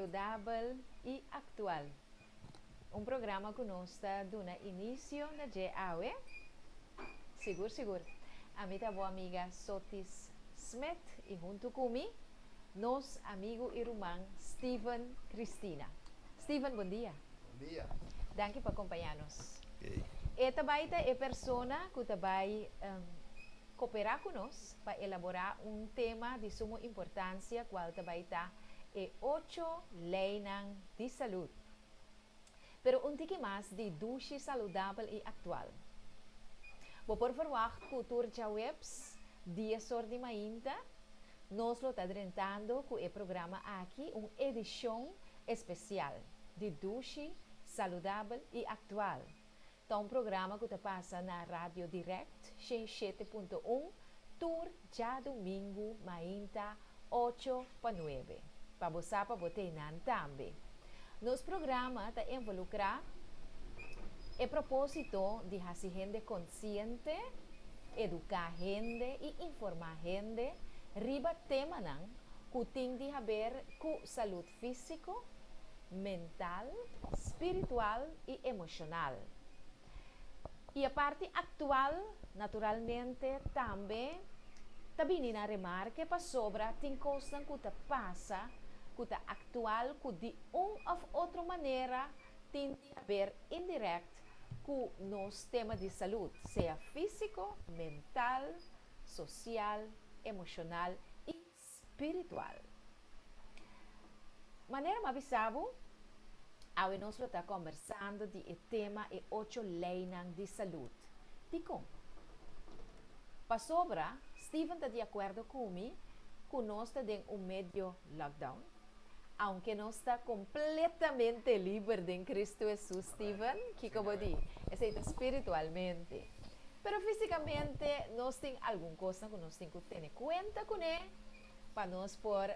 Saludabel i Aktual. Un programa ku nos ta duna inisio na dje awe. Sigur sigur. Ami ta bo amiga Sotis Smith i huntu ku mi nos amigu i ruman Steven Cristina. Steven, bon dia. Bon dia. Danki pa kompañá nos. E ta bai ta e persona ku ta bai koperá ku nos pa elaborá un tema di sumo importansia kual ta bai ta e ocho leinan di salud. Pero un tiki mas di dushi saludabel i aktual. Bo por verwagt ku tur djaweps dies or di mainta nos lo ta drentando ku e programa aki un edishon espesial di dushi saludabel i aktual. Ta un programa ku ta pasa na Radio Direct 107.1 tur djadumingu mainta ocho pa nuebe. Pa bo sa pa bo tei nan tambe. Nos programa ta involukrá e propósito di hasi hende konsiente, eduká hende i informá hende riba temanan ku tin di haber ku salud físiko, mental, spiritual i emoshonal. I e parti aktual, naturalmente, tambe ta bini na remarke pasobra tin kosnan ku ta pasa ku ta aktual ku di un òf otro manera tin di haber indirèkt ku nos tema di salud, sea físiko, mental, sosial, emoshonal i spiritual. Manera m'a bisa bo, awe nos lo ta kombersando di e tema e ocho leinan di salud. Dikon? Pasobra Steven ta di akuerdo ku mi ku nos ta den un medio lockdown, aunke nos ta kompletamente liber den Kristu Hesus. Steven, kiko bo di? Esei ta spiritualmente. Pero físikamente nos tin algun kosnan ku nos tin ku tene kuenta kuné pa nos por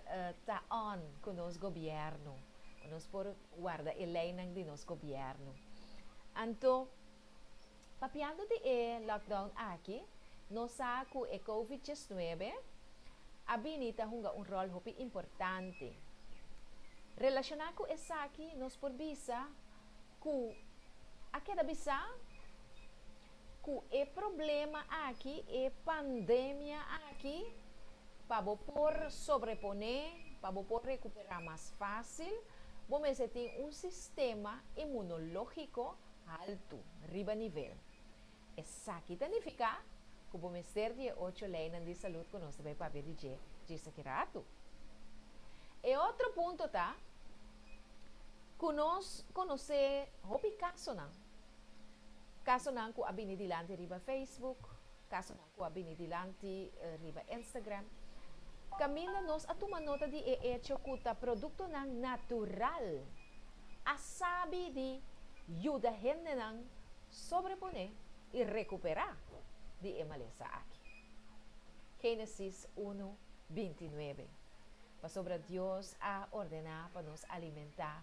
ta on ku nos gobièrnu, pa nos por warda e leinan di nos gobièrnu. Anto, papiando di e lockdown aki, nos sa ku e Covid 19 a bini ta hunga un ròl hopi importante. Relashoná ku esaki nos por bisa ku a keda bisá ku e problema aki, e pandemia aki, pa bo por sobreponé, pa bo por rekuperá mas fásil, bo mester tin un sistema inmunológiko haltu, riba nivel. Esaki ta nifiká ku bo mester di e ocho leinan di salud ku nos ta bai papia di dje djis aki ratu. E otro punto ta ku nos konosé hopi kasonan, kasonan ku a bini dilanti riba Facebook, kasonan ku a bini dilanti riba Instagram, kaminda nos a tuma nota di e echo ku ta produktonan natural a sabi di yuda hendenan sobreponé i rekuperá di e malesa aki. Génesis unu, 29. Pasobra Dios a ordená pa nos alimentá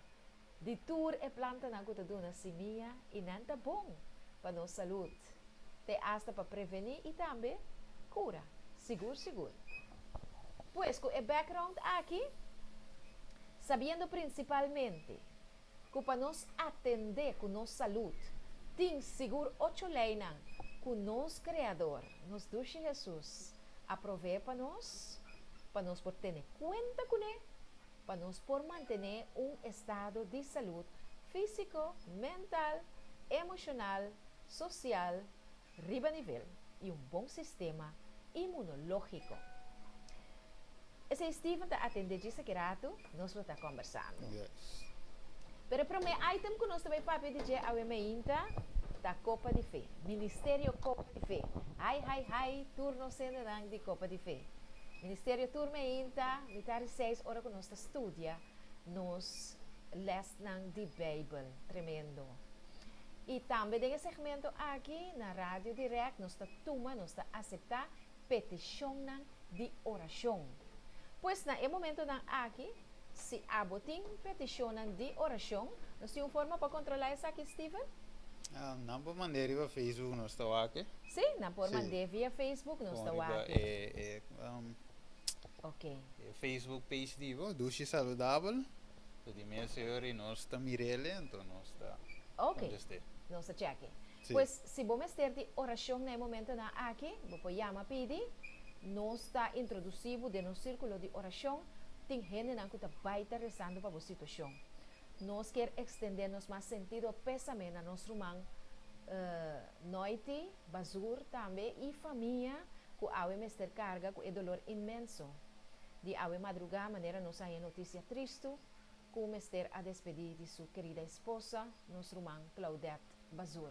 di tur e plantanan ku ta duna simia i nan ta bon pa nos salud, te asta pa prevení i tambe kura, sigur sigur. Pues ku e background aki, sabiendo prinsipalmente ku pa nos atendé ku nos salud tin sigur ocho leinan ku nos Kreador, nos dushi Hesus, a proveé pa nos, pa nos por tene kuenta kuné, pa nos por mantené un estado di salud físiko, mental, emoshonal, sosial riba nivel i un bon sistema inmunológiko. Esei Steven ta atendé djis aki ratu, nos lo ta kòmbersando. Pero e promé item ku nos ta bai papia di dje awe meinta ta Kopa di Fe, Ministerio Kopa di Fe. Hai, hai, hai tur nos hendenan di Kopa di Fe. Ministerio tur meinta, mitar di seis ora ku nos ta studia nos lèsnan di Beibel. Tremendo. I tambe den e segmento aki na Radio Direct nos ta tuma, nos ta aseptá petishonnan di orashon. Pues na e momentonan aki, si abo tin petishonnan di orashon, nos tin un forma pa kontrolá esaki, Steven? Nan por mand'é riba Facebook, nos ta wak. Sí, nan por mand'é via Facebook, nos ta wak. Riba e Facebook page di bo, Dushi Saludabel. So di mes ora nos ta mir'é, anto nos ta Ok. kontest'é. Nos ta check. Si. Pues si bo mester di orashon na e momentonan aki, bo por yama pidi, nos ta introdusí bo den nos sírkulo di orashon, tin hendenan ku ta bai ta resando pa bo situashon. Nos kier ekstendé nos mas sentido pésame na nos ruman Noiti Bazur tambe i famia ku awe mester karga ku e dolor inmenso di awe madrugá manera nos a haña notisia tristu ku mester a despedí di su kerida esposa, nos ruman Claudette Bazur.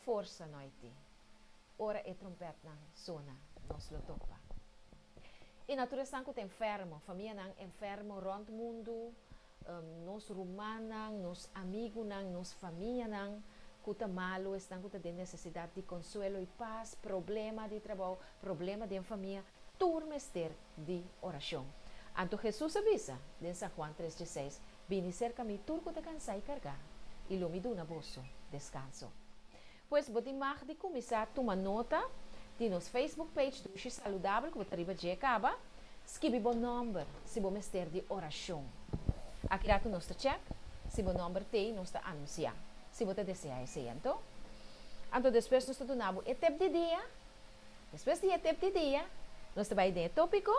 Forsa Noiti. Ora e trompètnan sona, nos lo topa. I na tur esnan ku ta enfermo, famianan enfermo rònt mundu, nos rumannan, nos amigunan, nos famianan ku ta malu, esnan ku ta den nesesidat di konsuelo i pas, problema di trabou, problema den famia, tur mester di orashon. Anto Hesus a bisa den San Juan tres dieseis, Bini serka mi tur ku ta kansá i kargá, i lo mi duna boso deskanso. Pues bo tin mag di kuminsá tuma nota di nos Facebook page Dushi Saludabel ku bo ta riba dje kaba. Skibi bo nòmber si bo mester di orashon. Aki ratu nos ta chèk si bo nòmber t'ei nos ta anunsiá si bo ta deseá esei anto. Anto despues nos ta duna bo e tep di dia. Despues di e tep di dia nos ta bai den e tópiko.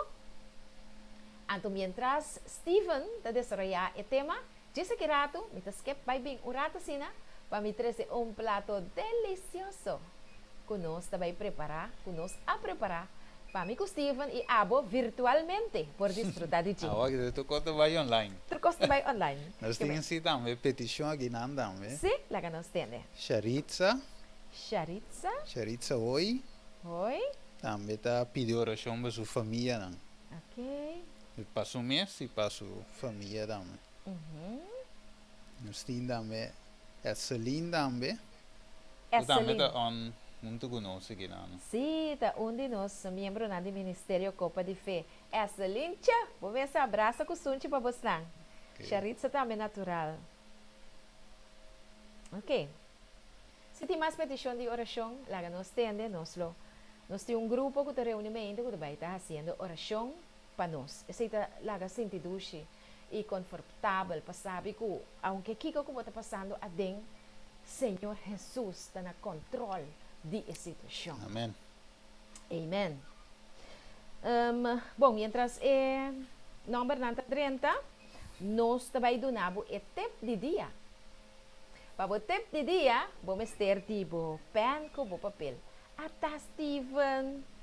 Anto miéntras Steven ta desaroyá e tema, Djis aki ratu mi ta skep bai bin un ratu asina pa mi trese un plato delisioso ku nos ta bai prepará, ku nos a prepará pa mi ku Steven i abo virtualmente por disfrutá di dje. Awa ki tur kos ta bai online. Tur kos ta bai online. Nos tin si tambe petishon akinan tambe. Si, laga nos tende. Sharitza. Sharitza. Sharitza Hoy. Hoy. Tambe ta pidi orashon pa su famianan. Ok. Pa su mes i pa su famia tambe. Nos tin tambe Esselin tambe. Ku tambe ta on huntu ku nos aki nan. Sí, ta un di nos miembronan di Ministerio Copa di Fe. Esselin, tja! Bo mes a brasa ku sunchi pa bosnan. Sharitza tambe natural. Ok. Si tin mas petishon di orashon, laga nos tende, nos lo. Nos tin un grupo ku ta reuni mente ku ta bai ta hasiendo orashon pa nos. Esei ta laga sinti dushi i konfortabel pa sabi ku aunke kiko ku bo ta pasando aden, Señor Hesus ta na kontròl di e situashon. Amen. Amen. Bon, mientras e nòmbernan ta drenta, nos ta bai duna bo e tep di dia. Pa bo tep di dia, bo mester di bo pen ku bo papel. Ata Steven!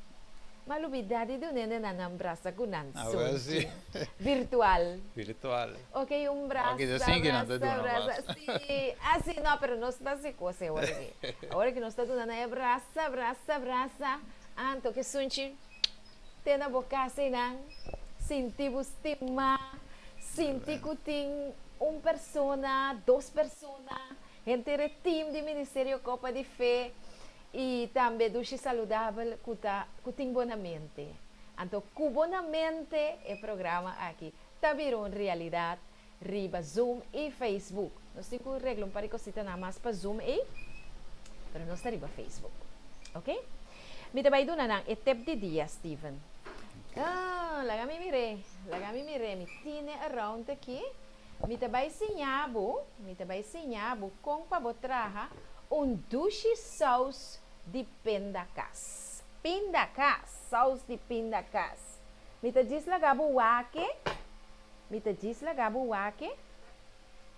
M'a lubidá di dun'e na nan brasa ku nan sunchi. Virtual. Virtual. Ok, un brasa, brasa, brasa. Sí, asi no, pero nos ta hasi kos e ora aki. Awor aki nos ta duna nan e brasa, brasa, brasa. Anto ke sunchi te na bo kas einan, sinti bo stimá, sinti ku tin un persona, dos persona, henter e team di Ministerio Copa di Fe i tambe Dushi Saludabel ku ta ku tin bo na mente. Anto ku bo na mente e programa aki ta bira un realidat riba Zoom i Facebook. Nos tin ku regla un par di kositanan mas pa Zoom ei, pero nos ta riba Facebook. Ok? Mi ta bai duna nan e tip di dia, Steven. Ah, laga mi mir'é, laga mi mir'é, mi tine around aki. Mi ta bai siña bo, mi ta bai siña bo kon pa bo traha un dushi saus di pindakas. Pindakas, saus di pindakas. Mi ta djis laga bo wak-e, mi ta djis laga bo wak-e,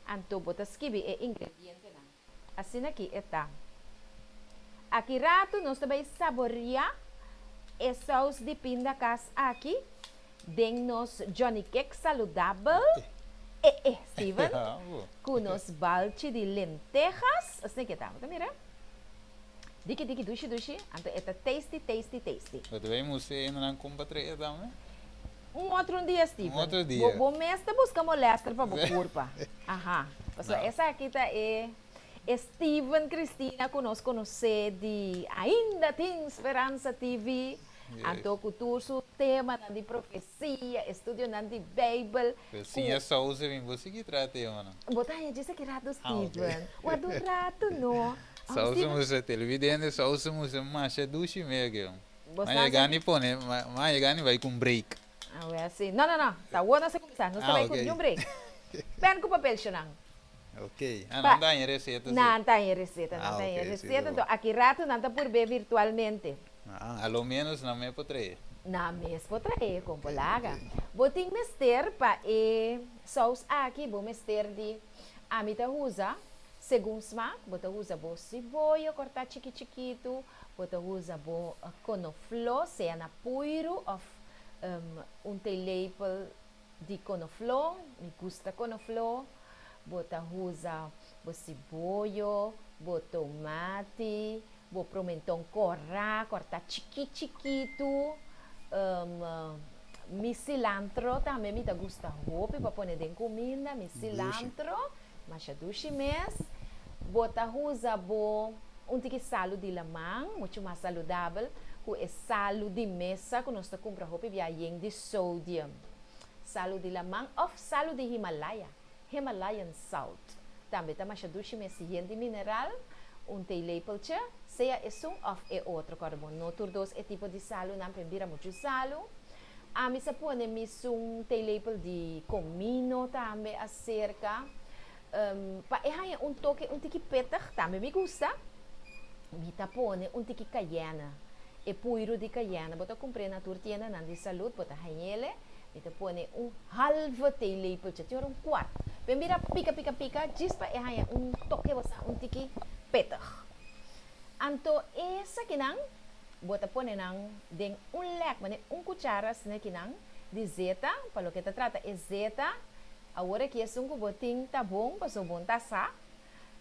anto bo ta skibi e ingredientenan. Asina ki e ta. Aki ratu nos ta bai saboria e saus di pindakas aki den nos Johnny Cake saludabel, eh eh Steven, ku nos balchi di lentejas, asina ki e ta, bo ta mira? Diki diki dushi dushi, anto e ta tasty tasty tasty. Bo ta bai mustra e hendenan kon pa trae tambe? Un otro un dia, Steven. Un otro dia. Bo bo mes ta busca molester pa bo curpa. Aha. Pasobra no. Esaki ta e e Steven Cristina cu nos conoce di Ainda Tin Speransa TV. Yes. Anto cu tur su temanan di profecia, estudionan di Bijbel. Pero siña sauce mi bo sigui traha temanan. Bo ta haña djis aki rato, Steven. Ah, okay. Warda un rato, no. Sauce musa televidente, sauce musa masha dushi mege. Ma yega ni pone, ma yega ni bai ku un break. Awel si. No, no, no. Ta awor nos a kuminsá. Nos ta bai ku niun break. Pen ku papel, Shonan. Ok. Ah, nan ta haña reseta si. Nan ta haña reseta, nan ta haña reseta. Enton aki rato nan ta purb'é virtualmente. Ah, a lo menos nan mes por trae. Nan mes por trae, kon por laga. Bo tin mester pa e sous aki, bo mester di, ami ta usa segun smak, bo ta usa bo siboyo kortá chiki chikitu, bo ta usa bo konofló, sea na puiru òf un theelepel di konofló, mi gusta konofló, bo ta usa bo siboyo, bo tomati, bo promenton kòrá, kòrtá chikí chikitu, mi silantro tambe mi ta gusta hopi pa pone den kuminda, mi silantro, masha dushi mes, bo ta usa bo un tiki salu di laman, muchu mas saludabel ku e salu di mesa ku nos ta kumpra hopi bia yen di sodium. Salu di laman òf salu di Himalaya, Himalayan salt, tambe ta masha dushi mes yen di mineral, un theelepeltje, sea esun òf e otro, kòrda bo no tur dos e tipo di salunan p'e bira muchu salu. Ami sa pone misun theelepel di komino tambe aserka, pa e haña un toke un tiki pittig, tambe mi gusta. Mi ta pone un tiki cayenne, e puiru di cayenne, bo ta cumpr'é na tur tiendanan di salud, bo ta hañ'ele, mi ta pone un halve theelepeltje, tin ora un kwart, ben bira pica pica pica, djis pa e haña un toke bo sa un tiki pittig. Anto esakinan bo ta pone nan den un lek, mane un cuchara asinakinan di zeta, pa loke ta trata e zeta, awor aki esun cu bo tin ta bon, pasobra bo no ta sa.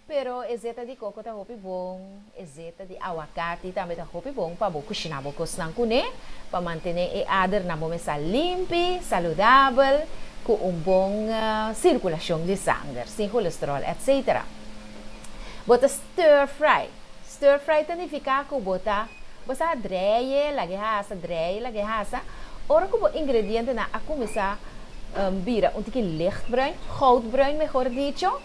Pero e zeta di koko ta hopi bon, e zeta di awakati tambe ta hopi bon pa bo kushina bo kosnan kuné, pa mantené e ader na bo mesa limpi, saludabel, ku un bon sirkulashon di sanger, sin kolesteròl etc. Bo ta stir fry. Stir fry ta nifiká ku bo ta bo sa drei e, lag'e hasa, drei e, lag'e hasa. Ora ku bo ingredientenan a kuminsá bira un tiki lichtbruin, goudbruin mehor dicho,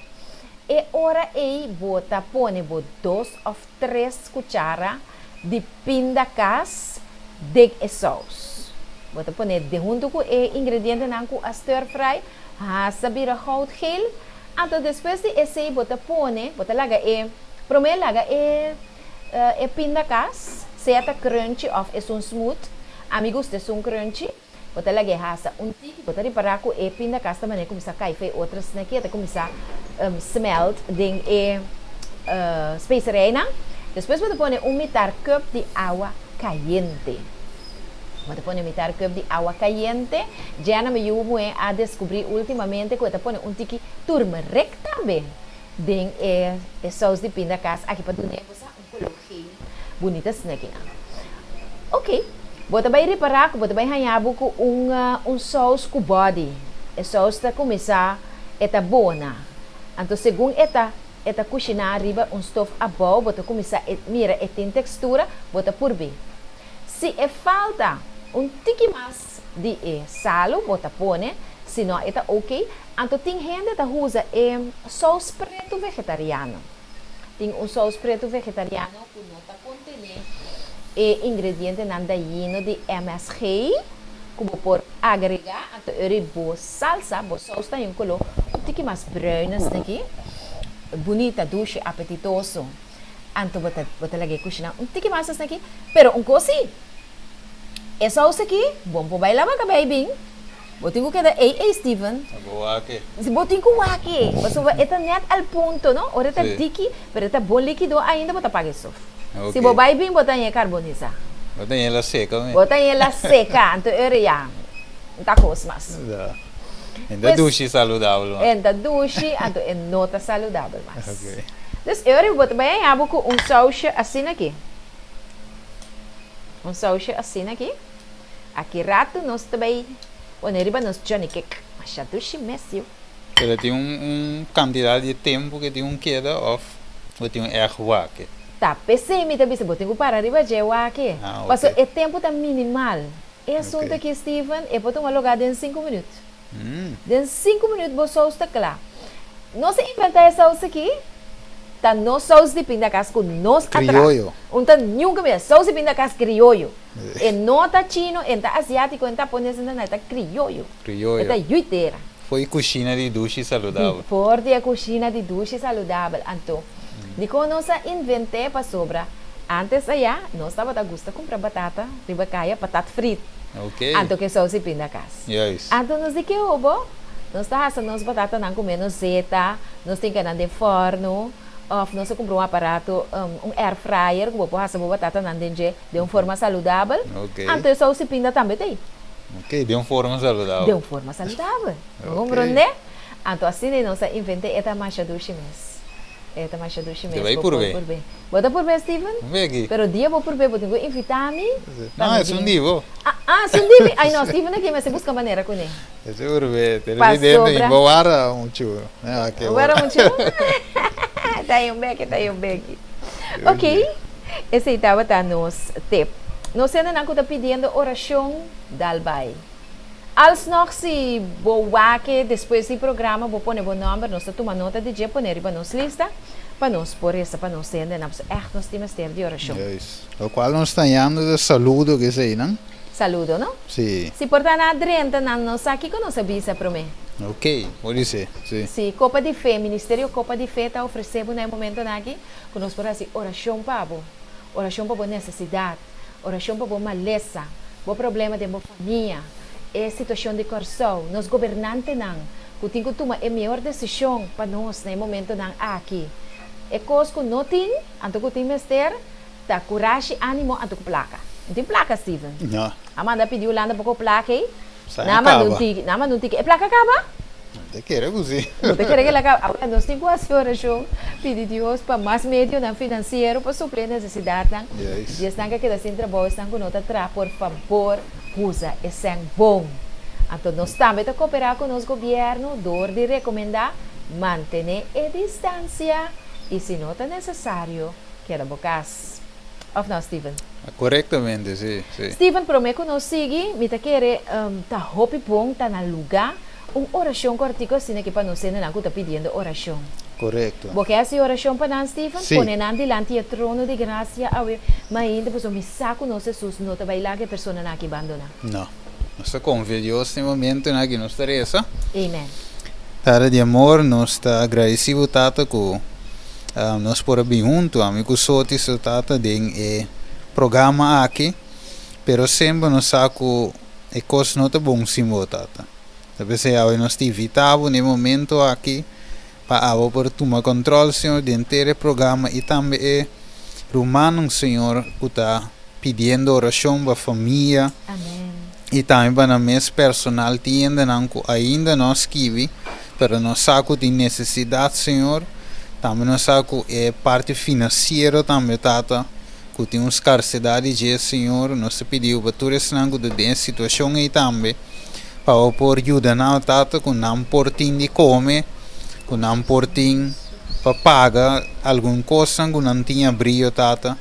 E ora ei bo ta pone bo dos òf tres kuchara di pindakaas den e sous. Bo ta pone den huntu ku e ingredientenan ku a stir fry, hasta bira goudgeel. Anto despues di esei bo ta pone, bo ta laga e, promé laga e e pindakaas, sea ta crunchy òf esun smooth, ami gusta esun crunchy. Bo ta lag'é hasta un tiki, bo ta ripará ku e pindakaas ta manera kuminsá kai for e otro sneki, e ta kuminsá smelt den e speserijnan. Despues bo ta pone un mitar cup di awa kayente. Bo ta pone mitar cup di awa kayente. Jenna, mi yu muhé, a deskubrí últimamente ku e ta pone un tiki turmerik tambe den e sous di pindakaas aki pa dun'é bo sa un koló geel. Bunita snekinan. Ok, bo ta bai ripará ku bo ta bai haña bo ku un un sous ku body. E sous ta kuminsá e ta bona. Anto segun e ta e ta kushiná riba un stof abou bo ta kuminsá e mira e tin tekstura, bo ta purbí. Si e falta un tiki mas di e salu bo ta pone, si no e ta ok. Anto tin hende ta usa e sous pretu vegetariano. Tin un sous pretu vegetariano ku no ta kontené e ingredientenan dañino di MSG ku bo por agregá. Anto eri bo salsa, bo sous ta un koló un tiki mas bruin asina aki. Bunita, dushi, apetitoso. Anto bo ta bo ta lag'é kushiná un tiki mas asina aki. Pero un kos sí, e sous aki bo no por bai laba kabei bin. Bo tin ku keda ei ei Steven. Bo wak e. Bo tin ku wak e. Pasobra e ta nèt al punto no. Ora e ta diki, pero e ta bon likido ainda bo ta paga e sof. Si bo bai bin bo ta haña e karbonisa. Bo ta haña el a seka mi. Bo ta haña el a seka. Anto ora ya no ta kos mas. Ya. E ta dushi saludabel mas. E ta dushi anto e no ta saludabel mas. Dus e ora bo ta bai haña bo ku un sausje asina aki. Un sausje asina aki. Aki ratu nos ta bay pone riba nos Johnny cake. Masha dushi mes yu. Pero tin un cantidad di tempo ke tin un keda of bo tin un echt wak? Ta pesey mi ta bisa bo tin ku para riba dje wak. Ah, Paso ok. e tempo ta minimal. E asunto Ok. aki Steven e por tuma lugar den sinku minuut. Den sinku minuut bo sous ta kla. Nos a inventa e sous aki. Ta nos sous di pindakaas ku nos a traha. Krioyo. Un ta niun kaminda. Sous di pindakaas krioyo. E no ta chino, e ta asiátiko, e ta japones, e ta nada. E ta krioyo. Krioyo. E ta yui tera. For di kushina di Dushi Saludabel. For di e kushina di Dushi Saludabel. Anto, dikon nos a invent'é? Pasobra ántes ayá nos tabata gusta kumpra batata riba kaya, patat frit. Ok. Anto ke sous di pindakaas. Juist. Anto nos di ke hobo? Nos ta hasa nos batatanan ku menos zeta, nos tin kanan den fòrnu, òf nos a kumpra un aparato, un air fryer ku bo por hasa bo batatanan den dje den un forma saludabel. Ok. Anto e sous di pinda tambe ta ei. Ok, den un forma saludabel. Den un forma saludabel. Bo Ok. komprondé? Anto asina ei nos a invent'é, e ta masha dushi mes. E ta masha dushi mes. Te bai Bo por purbe. purbe. Bo ta purbe, Steven? Un beki. Pero dia bo purbe bo tin ku invitá mi pa No, mi esun bin. di bo. Ah, ah, esun di mi? Ai no, Steven aki mester buska manera kuné. Ese purbe, te rei dentro Pasobra. i bo wara muchu. Ah, ke Wara bo. muchu? Ta ei un beki, ta ei un beki. Ok, esei tabata nos tip. Nos hendenan ku ta pidiendo orashon, dal bai. Alsnog si bo wak e despues di programa bo pone bo nomber nos ta tuma nota di dje pone riba nos lista pa nos por resa pa nos hendenan pasobra ègt nos tin mester di orashon. Juist. Lokual nos ta yamda ta saludo ke eseinan. Saludo no? Si. Si por ta na drenta nan no sa kiko nos a bisa prome. Ok, bo dise, si. Si, Kopa di Fe, Ministerio Kopa di Fe ta ofrese bo na e momentonan aki ku nos por hasi orashon pa bo, orashon pa bo nesesidat. Orashon pa bo malesa, bo problema den bo famia, e situashon di Kòrsou, nos gobernantenan ku tin ku tuma e mihor desishon pa nos na e momentonan aki. E kos ku no tin, anto ku tin mester, ta kurashi, animo anto ku plaka. No tin plaka, Steven. No. A manda pidi Hulanda poko plaka ei. Sa Nan a a manda un kaba. tiki, nan a manda un tiki. E plaka a kaba? No te kere ku si. No te kere ku el a kaba. Awor nos tin ku hasi orashon, pidi Dios pa mas medionan finansiero pa supli e nesesidatnan di esnan ku a keda sin trabou, esnan ku no ta traha. Por fabor, usa e sèn bon. Anto nos tambe ta koperá ku nos gobièrnu dor di rekomendá mantené e distansia i si no ta nesesario, keda bo kas. Of no, Steven? Korektamente, si, si. Steven, promé ku nos sigui, mi ta kere ta hopi bon ta na lugá un orashon kòrtiku asina aki pa nos hendenan ku ta pidiendo orashon. Korekto. Bo ke hasi orashon pa nan, Steven? Si. Pone nan dilanti e trono di grasia awe mainta, pasobra mi sa ku nos Hesus no ta bai laga e personanan aki bandoná. No. Nos ta konfia Dios den momentonan aki nos ta resa. Amen. Tata di amor, nos ta agradeci bo Tata ku nos por a bin hunto, ami ku Soti so Tata den e programa aki, pero semper nos sa ku e kos no ta bon sin bo Tata. Ta p'esei awe nos ta invita bo den e momento aki pa abo por tuma control Señor di henter e programa y tambe e rumannan Señor cu ta pidiendo oracion pa famia y tambe pa nan mes personal tin hendenan cu ainda no a skibi pero nos sa cu tin necesidad Señor tambe nos sa cu e parti financiero tambe Tata cu tin un scarcedad di dje Señor nos ta pidibo pa tur esnan cu ta den e situacion ey tambe. Pa bo por yuda nan tata ku nan por tin di kome, ku nan por tin pa paga algun kosnan ku nan tin abrio tata.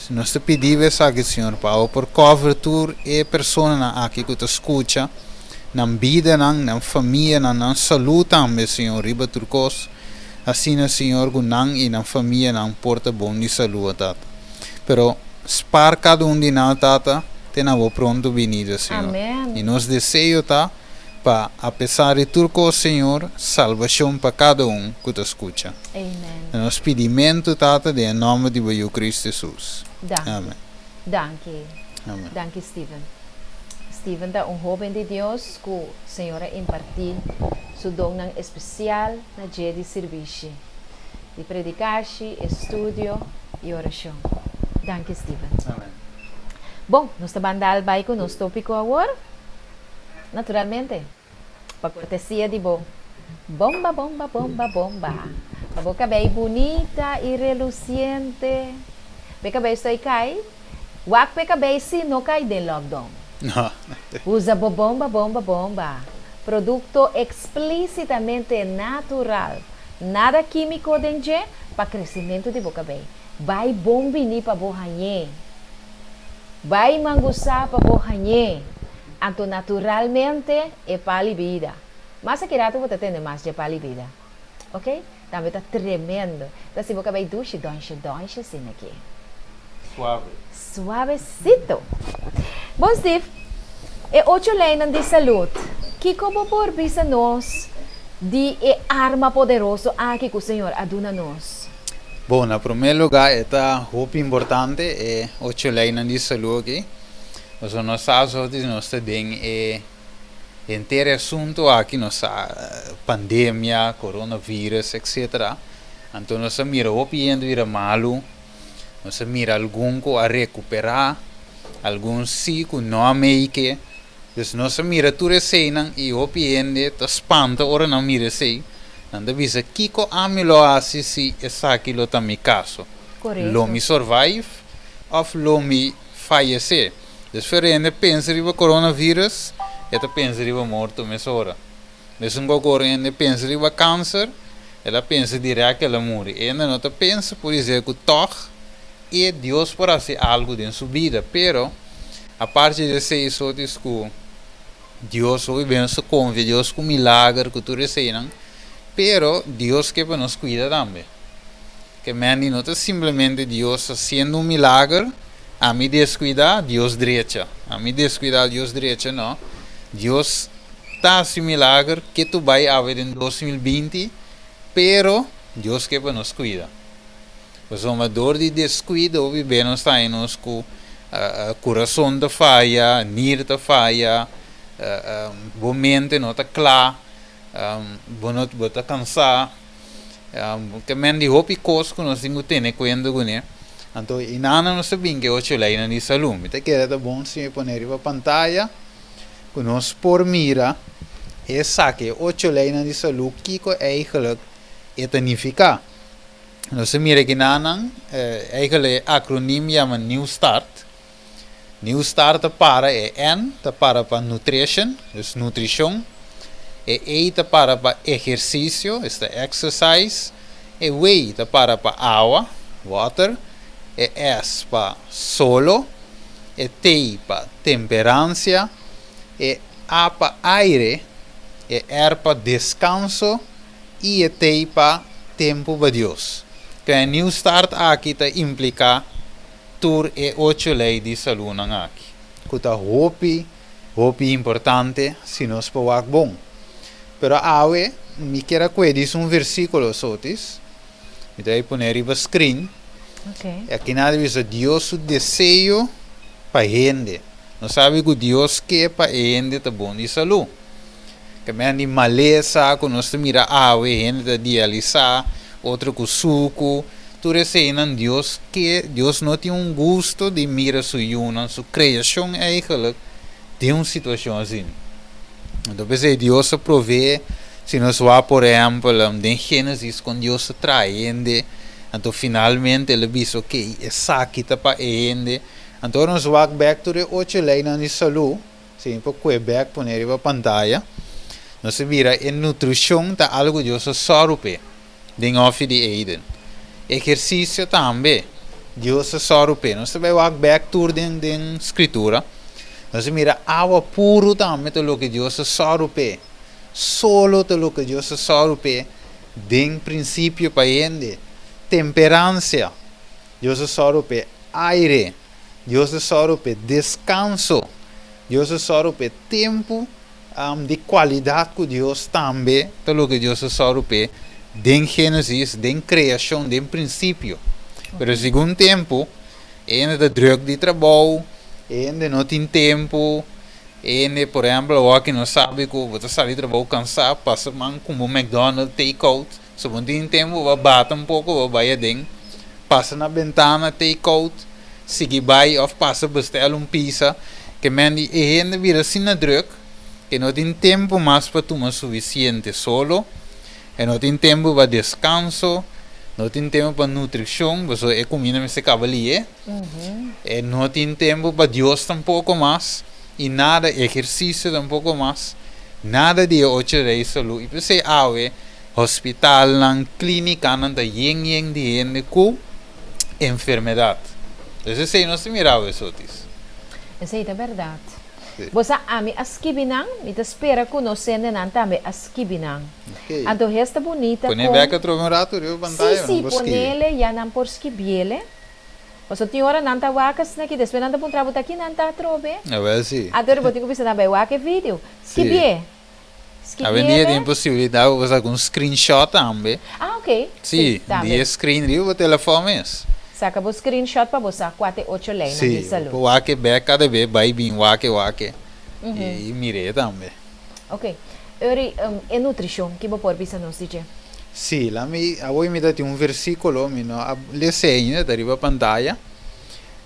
Nos ta pidi bo esaki Señor pa bo por cover tur e personanan aki ku ta skucha, nan bidanan, nan famianan, nan salú tambe Señor riba tur kos. Asina Señor ku nan i nan famianan por ta bon di salú tata. Pero spar kada un di nan Tata te na bo pronto binida Señor. Amen. I nos deseo ta pa apesar di tur kos Señor salbashon pa kada un ku ta skucha. Amen. Ta nos pidimentu Tata den e nòmber di bo Yu Kristu Hesus. Danki. Amen. Danki. Amen. Danki Steven. Steven ta un hoben di Dios ku Señor a impartí su donnan espesial na dje di sirbishi. Di predikashi, estudio i orashon. Danki Steven. Amen. Bon, nos ta ban dal bai ku nos topiko awor. Naturalmente, pa kortesia di bo Bomba bomba bomba bomba Pa bo kabei bunita i relusiente P'e kabei stoi kai Wak p'e kabei si no kai den lockdown No. Usa bo bomba bomba bomba Produkto eksplísitamente natural Nada kímiko den dje pa kresementu di bo kabei. Bai bon bini pa bo hañ'é. Bai mangusá pa bo hañ'é. Anto naturalmente e pali bida. Mas aki ratu bo ta tende mas dje pali bida. Ok? Tambe ta tremendo. Ta si bo ka bay dushi donshe donshe asina aki. Suave. Suavecito. Bon Steve, e ocho leynan di salud, kico bo por bisa nos di e arma poderoso aki cu Señor a duna nos? Bon, na prome lugar e ta hopi importante e ocho leynan di salud aki. Pasobra nos sa asotis nos ta den e Henter e asuntu aki nos sa pandemia, coronavirus etc. Anto nos a mira hopi hende bira malu, nos a mira algun ku a rekuperá, algun si ku no a make. Dus nos a mira tur eseinan i hopi hende ta spanta ora nan mira esei. Nan ta bisa kiko ami lo hasi si esaki lo ta mi kaso? Lo mi survive òf lo mi fayesé? Despues hende pensa riba coronavirus, e ta pensa riba morto mesora. Mesun cu ora hende pensa riba cancer, el a pensa direct el a muri. E hende no ta pensa por dizer cu tog e Dios por haci algo den su bida. Pero, aparte di esey so dis cu Dios hopi bien nos ta confia Dios cu milager cu tur eseynan, pero Dios ke pa nos cuida tambe. Ke mende no ta simplemente Dios haciendo un milager, ami descuida, Dios drecha. Ami descuida, Dios drecha, no. Dios ta haci milager ke tu bay awe den 2020, pero Dios ke pa nos cuida. Pasobra dor di descuido hopi be nos ta haña nos cu curason ta faya, nir ta faya, bo mente no ta cla, bo no bo ta cansa. Ke men di hopi kos ku nos tin ku tene kuenta kuné. Anto i nana nos ta bin ku e ocho leinan di salú. Mi ta kere ta bon si mi pone riba pantaya ku nos por mira esaki, e ocho leinan di salú, kiko eigelijk e ta nifiká. Nos ta mira kinanan, eigelijk e akronim yama New Start. New Start ta para e N ta para pa nutrition, dus nutrishon. E E ta para pa ehersisio, esta exercise. E W ta para pa awa, water. E S pa solo. E T pa temperansia. E A pa aire. E R pa deskanso. I e T pa tempu pa Dios. Ke New Start aki ta impliká tur e ocho lei di salúnan aki, ku ta hopi, hopi importante si nos por wak bon. Pero awe mi kier a kue dis un versíkulo sotis, mi ta bai pone riba screen. Okay. E aki nan ta bisa Dios su deseo pa hende. Nos sabi ku Dios ke pa e hende ta bon di salú. Ke men di malesa ku nos ta mira awe, hende ta dialisá, otro ku suku, tur eseinan Dios ke, Dios no tin un gusto di mira su yunan, su kreashon eigelijk, den un situashon asina. Anto p'esei Dios a proveé, si nos wak por ehèmpel den Génesis kon Dios a traha hende, anto finalmente el a bisa okey esaki ta pa e hende, anto ora nos wak bèk tur e ocho leinan di salú, Si mi por kue bek pone riba pantaya, nos ta bira e nutrishon ta algu Dios a sòru p'e den hòfi di Eden. Ehersisio tambe Dios a sòru p'e. Nos ta bai wak bek tur den den Skritura. Nos ta mira awa puru tambe ta loke Dios a sòru p'e. Solo ta loke Dios a sòru p'e den prinsipio pa hende. Temperansia Dios a sòru p'e. Aire. Dios ta sòru p'e deskanso. Dios ta sòru p'e tempu di kualidat ku Dios tambe ta loke Dios ta sòru p'e den Génesis, den kreashon, den prinsipio. Pero segun tempu, e hende ta drùk di trabou, e hende no tin tempu, e hende, por ehèmpel, awor ki nos sabi ku bo ta sali trabou kansá, pasa man kumpra un McDonald take out, So bo tin tempu bo a bata un poko bo bai aden, pasa na bentana take out, sigui bai of pasa bestel un pizza, ke men di e hende bira asina druk ke no tin tempu mas pa tuma sufisiente solo, e no tin tempu pa deskanso, no tin tempu pa nutrishon pasobra e kuminda mester kaba li'e, e no tin tempu pa Dios tampoko mas i nada ehersisio tampoko mas, nada di e ocho rei salu i p'esei awe. Hospitalnan, klínikanan ta yen yen di hende ku enfermedat. Dus esei nos ta mira awe, Sotis. Esei ta bèrdat. Bo sa ami a skibi nan, mi ta spera ku nos hendenan tambe a skibi nan. Anto hes ta bunita Pone kon. Bek atrobe un ratu riba Sí, pantaya, sí, nan por skibi. Ponele, ya nan por skibiele. Pasobra tin ora nan ta wak asina aki, despues nan ta puntra bo ta ki nan ta atrobe. Awel sí. Anto bo tin ku bisa nan bai wak e video. Skibié. Awendia Skibiele. Tin posibilidat pa bo saka un screenshot tambe. Ah, ok. Sí, Sí, di tambe. e screen riba bo telefòn mes. Saka bo screenshot pa bo sa kua ta e ocho leinan di Sí, bo salud. por wak e bek kada be, bai bin wak e wak e i mir'é tambe. Ok. Uri, e nutrishon, ki bo por bisa nos di dje? Sí, la mi, awor mi ta tin un versíkulo, mi no a les'é ainda, ta riba pantaya,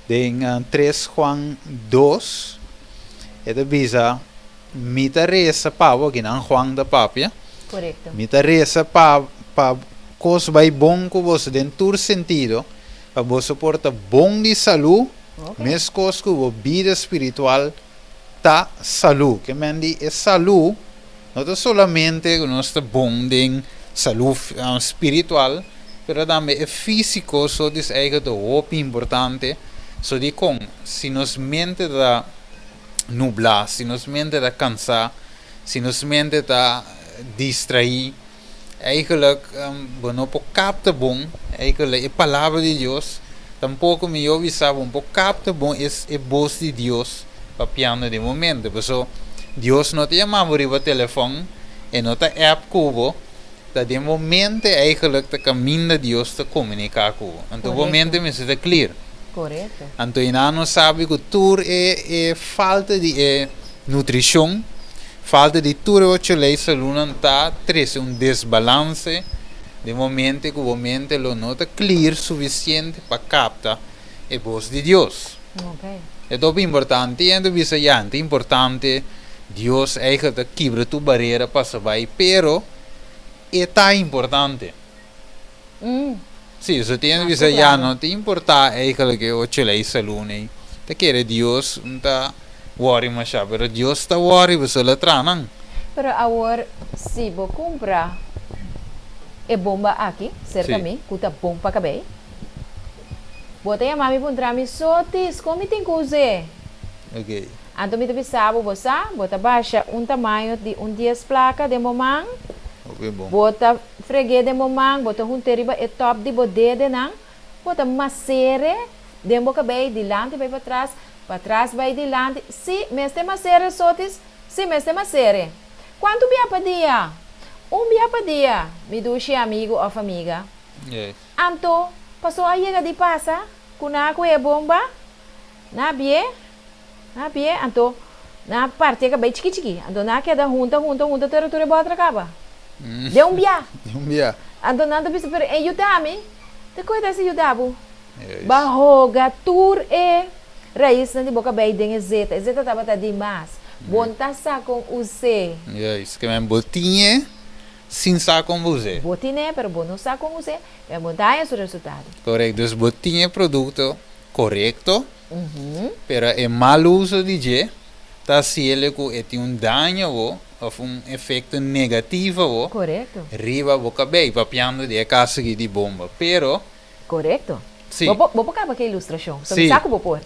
den 3 Juan 2, e ta bisa, Mi ta resa pa bo, akinan Juan ta papia, mi ta resa pa pa kos bai bon ku boso den tur sentido, pa boso por ta bon di salú, meskos ku bo bida spiritual ta salú. Ke men di e salú no ta solamente ku nos ta bon den salú spiritual, pero tambe e físiko so dis eigen ta hopi importante. So dikon si nos mente ta nublá, si nos mente ta kansá, si nos mente ta distraí, eigenlijk bo no por kapta bon, eigenlijk e palabra di Dios, tampoko mihó bisa bo no por kapta bon e e bos di Dios papiando den momento. Paso Dios no ta yama bo riba telefòn, e no ta app ku bo, ta den bo mente eigenlijk ta kaminda Dios ta komuniká ku bo. Anto bo mente mester ta clear. Anto i nan no sabi ku tur e e falta di e nutrishon, falta di tur e ocho lei salúnan ta trese un desbalanse den bo mente ku bo mente lo no ta clear sufisiente pa kapta e bos di Dios. E ta hopi importante i hende bisa ya ta importante Dios eigenlijk ta kibra tur barera pasa bai pero e ta importante. Si, so tin hende bisa ya no ta importa eigenlijk e ocho lei salú nei ta kere Dios no ta worry masha pero Dios ta worry pasobra lo traha nan. Pero awor si bo kumpra e bomba aki serka mi ku ta bon pa kabei. Bo ta yama mi puntra mi, Sotis, kon mi tin ku us'é? Anto mi ta bisa bo, Bo sa, bo ta basha un tamaño di un dies plaka den bo man, bo ta freg'é den bo man, bo ta hunt'é riba e tòp di bo dedenan, bo ta maser'é den bo kabei dilanti bai patras, patras bai dilanti. Sí, mester maser'é, Sotis, sí, mester maser'é. Kuantu bia pa dia? Un bia pa dia, mi dushi amigu òf amiga. Anto, paso a yega di pasa ku nan a kohe bomba, nan a bié, nan a bié, anto nan a parti e kabei chiki chiki, anto nan a keda hunta, hunta, hunta te ora tur e bòter a kaba. Den un bia. Den un bia. Anto nan ta bisa, pero e yuda mi? Ta kohe ta hasi yuda bo? Bo a hoga tur e raisnan di bo kabei den e zeta. E zeta tabata di mas. Bo no ta sa kon us'é. Juist, ke men bo tin e Sin sa kon bo us'é. Bo tin'é, pero bo no sa kon us'é, pero bo ta haña su resultado. Korekto. Dus bo tin e produkto korekto, pero e mal uso di dje ta hasiel ku e tin un daño bo òf un efekto negativo bo riba bo kabei, papiando di e kaso aki di bomba. Pero Korekto. Sí. Bo por, bo por kaba ku e ilustrashon. So mi sa ku bo por.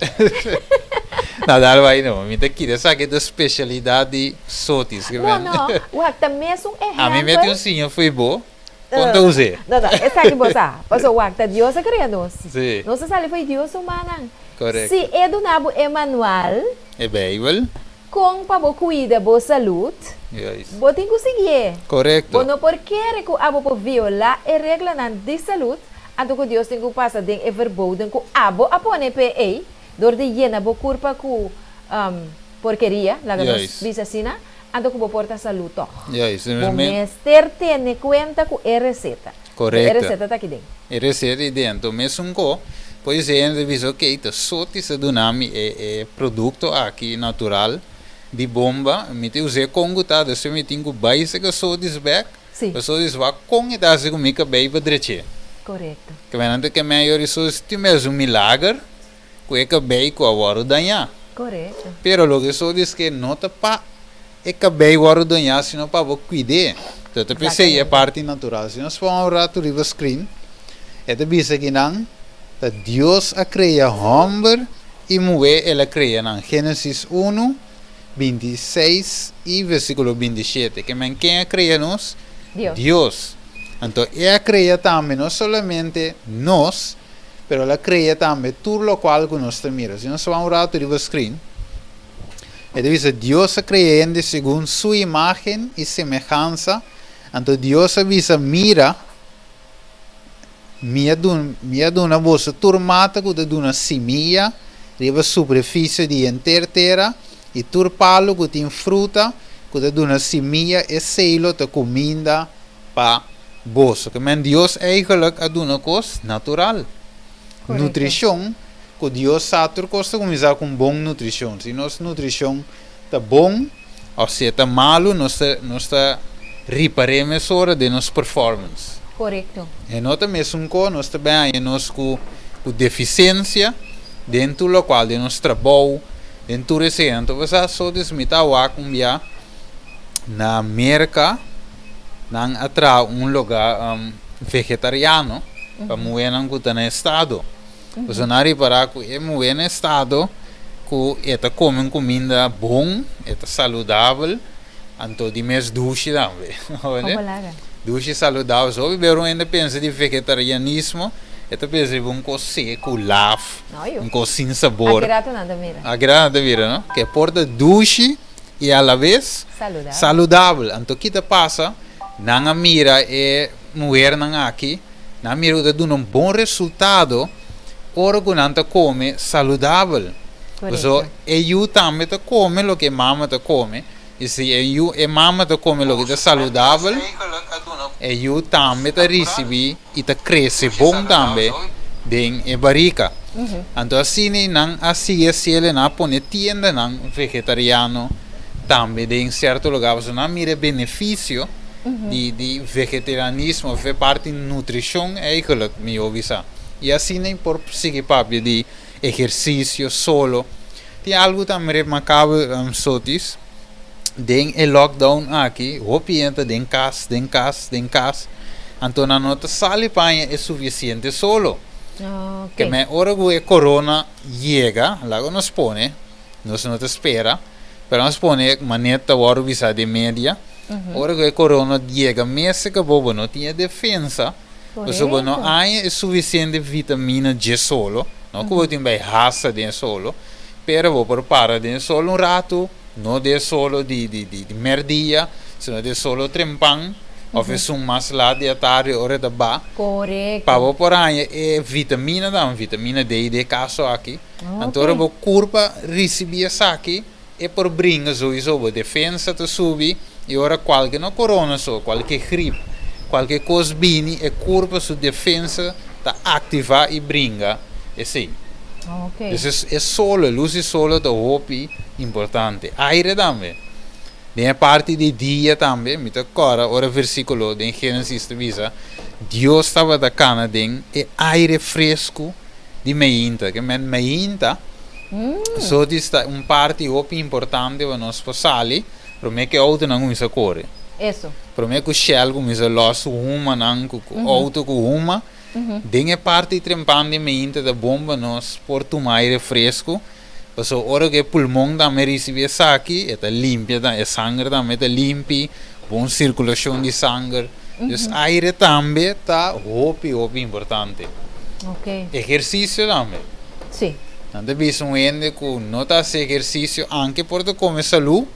No, dal bai no. Mi ta kere sa ke ta spesialidat di Sotis. No, no. Wak, ta mesun ehèmpel. Ami mete un siña fo'i bo kon ta us'é. No, no. Esaki bo sa. Pasobra wak, ta Dios a krea nos. Sí. Nos a sali fo'i Dios su mannan. Korekto. Si e duna bo e manual. E Beibel. Kon pa bo kuida bo salud, bo tin ku siguié. Korekto. Bo no por kere ku abo por violá e reglanan di salud, anto ku Dios tin ku pasa den e verboden ku abo a pone p'e ei, dor di yena bo kurpa ku porkeria, laga nos bisa asina, anto ku bo por ta salú tòg. Bo mester tene kuenta ku e reseta. Korekto. E reseta ta aki den. E reseta ei den. Anto mesun ko, podisé hende ta bisa, ok, ta soti sa duna mi e e produkto aki natural di bomba, mi ta us'é kon ku ta, despues mi tin ku bai seka sotis bèk, pa sotis wak kon e ta hasi ku mi kabei pa drech'é. Korekto. Ke nan ta kem'é ayori sotis tin mes un milager ku e kabei ku a wòrdu dañá. Korekto. Pero loke sotis ke no ta pa E kabei wòrdu doñá sino pa bo kuid'é. Enton ta p'esei e parti natural. Si nos pon un ratu riba screen, e ta bisa kinan ta Dios a krea hòmber i muhé el a krea nan. Génesis unu, 26 i versíkulo 27. Ke men ken a krea nos? Dios. Dios. Anto E a krea tambe no solamente nos, pero El a krea tambe tur lokual ku nos ta mira. Si nos wak un ratu riba screen, e ta bisa, Dios a krea hende segun Su imágen i semehansa. Anto Dios a bisa, Mira, Mi a duna, mi a duna boso tur mata ku ta duna simia riba superfisio di henter tera, i tur palu ku tin fruta ku ta duna simia, esei lo ta kuminda pa boso. Ke men Dios eigenlijk a duna kos natural. Korekto. Nutrishon ku Dios sa tur kos ta kuminsá ku un bon nutrishon. Si nos nutrishon ta bon òf si e ta malu nos ta nos ta ripar'é mesora den nos performance. Korekto. E no ta mesun ko nos ta bin haña nos ku ku defisensia den tur lokual, den nos trabou, den tur esei. Anto bo sa so des mi ta wak un bia na Merka nan a traha un lugá vegetariano pa muhénan ku ta na estado. Pasobra nan a ripará ku e muhé na estado ku e ta kome un kuminda bon, e ta saludabel, anto di mes dushi tambe. Dushi saludabel. So hopi bes un hende pensa di vegetarianismo, e ta pensa riba un kos seku, laf, un kos sin sabor. Aki rato nan ta mira. Aki rato nan ta mira, no? Ke por ta dushi i alabes saludabel. Anto ki ta pasa? Nan a mira e muhernan aki. Nan mira ku ta duna un bon resultado ora ku nan ta kome saludabel. Pasobra e yu tambe ta kome loke e mama ta kome, i si e yu e mama ta kome loke ta saludabel, e yu tambe ta risibí i ta krese bon tambe den e barika. Anto asina nan a sigui hasiel i nan a pone tiendanan vegetariano tambe den sierto lugar, pasobra nan a mira e benefisio. Di di vegetarianismo of e parti nutrishon eigenlijk mihó bisa. I asina i por sigui papia di ehersisio solo. Tin algu tambe remarkabel Sotis, den e lockdown aki hopi hende ta den kas, den kas, den kas, anto nan no ta sali pa haña e sufisiente solo. Ke men ora ku e corona yega, laga nos pone, Nos no ta spera, pero nos pone manera ta wòrdu bisa den media, ora ku e korona yega mester ku bo, bo no tin e defensa, pasobra bo no haña e sufisiente vitamina dje solo, no ku bo tin bai hasta den e solo, pero bo por para den e solo un ratu, no den e solo di di mèrdia, sino den e solo trempan òf esun mas lat di atardi ora e ta ba, pa bo por haña e vitamina tambe, vitamina D den e kaso aki. Anto ora bo kurpa risibí esaki, e por bringa souiso, bo defensa ta subi i ora kualke, no korona so, kualke grip, kualke kos bini, e kurpa su defensa ta aktivá i bringa esei. Entonces e solo, lus di solo ta hopi importante. Aire tambe. Den e parti di dia tambe, mi ta kòrda ora versíkulo den Génesis ta bisa, Dios tabata kana den e aire fresku di meinta. Ke men meinta so di sta un parti hopi importante pa nos por sali prome ku e outonan kuminsa kore. Eso. Prome ku Shell kuminsa lòs su humanan ku outo ku huma. Den e parti trempan di meinta ta bon pa nos por tuma aire fresku pasobra ora ku e pulmon tambe risibi esaki e ta limpia e sanger tambe ta limpi, bon sirkulashon di sanger. Dus aire tambe ta hopi hopi importante. Ok. Ehersisio tambe. Sí. Nan ta bisa un hende ku no ta hasi ehersisio anke por ta kome salú,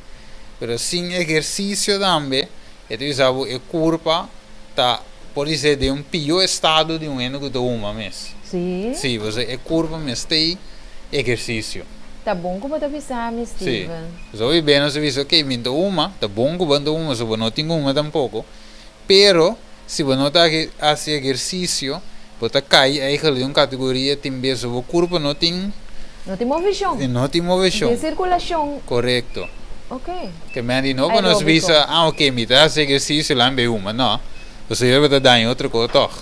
pero sin ehersisio tambe e ta bisa bo e kurpa ta por di den un pió estado di un hende ku ta huma mes. Sí. Sí, pasobra e kurpa mester ehersisio. Ta bon ku bo ta bisa mi, Steven. Sí. Pasobra hopi bes nos ta bisa, ok, mi no ta huma, ta bon ku bo no ta huma, pasobra bo no tin ku huma tampoko. Pero, si bo no ta hasi ehersisio, bo ta kai eigenlijk den un kategoria tin bes bo kurpa no tin. No tin moveshon. No tin moveshon. No tin sirkulashon. Korekto. Ok. Ke men di no ku nos bisa, ah ok, mi ta hasi ehersisio, laat mi bai huma. No. Pasobra bo ta daña otro kos tòg.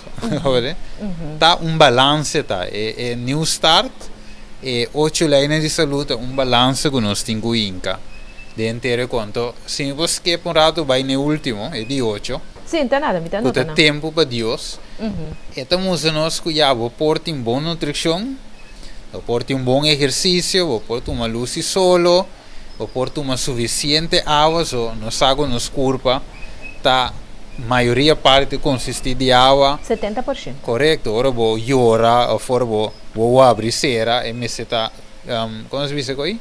Ta un balanse ta. E New Start, e ocho leinan di salú ta un balanse ku nos tin ku hinka den henter e konto. Si mi por skip un ratu bai na e último, e di ocho. Sí, ta nada, mi ta Ku nota ta nan. tempu pa Dios. E ta mustra nos ku ya bo por tin bon nutrishon, bo por tin un bon ehersisio, bo por tuma lus di solo, Bo por tuma sufisiente awa, so nos sa ku nos kurpa ta mayoria parti konsistí di awa. 70%. Korekto, ora bo yora òf ora bo wowo habri sera e mester ta, komo se bisa ko'i?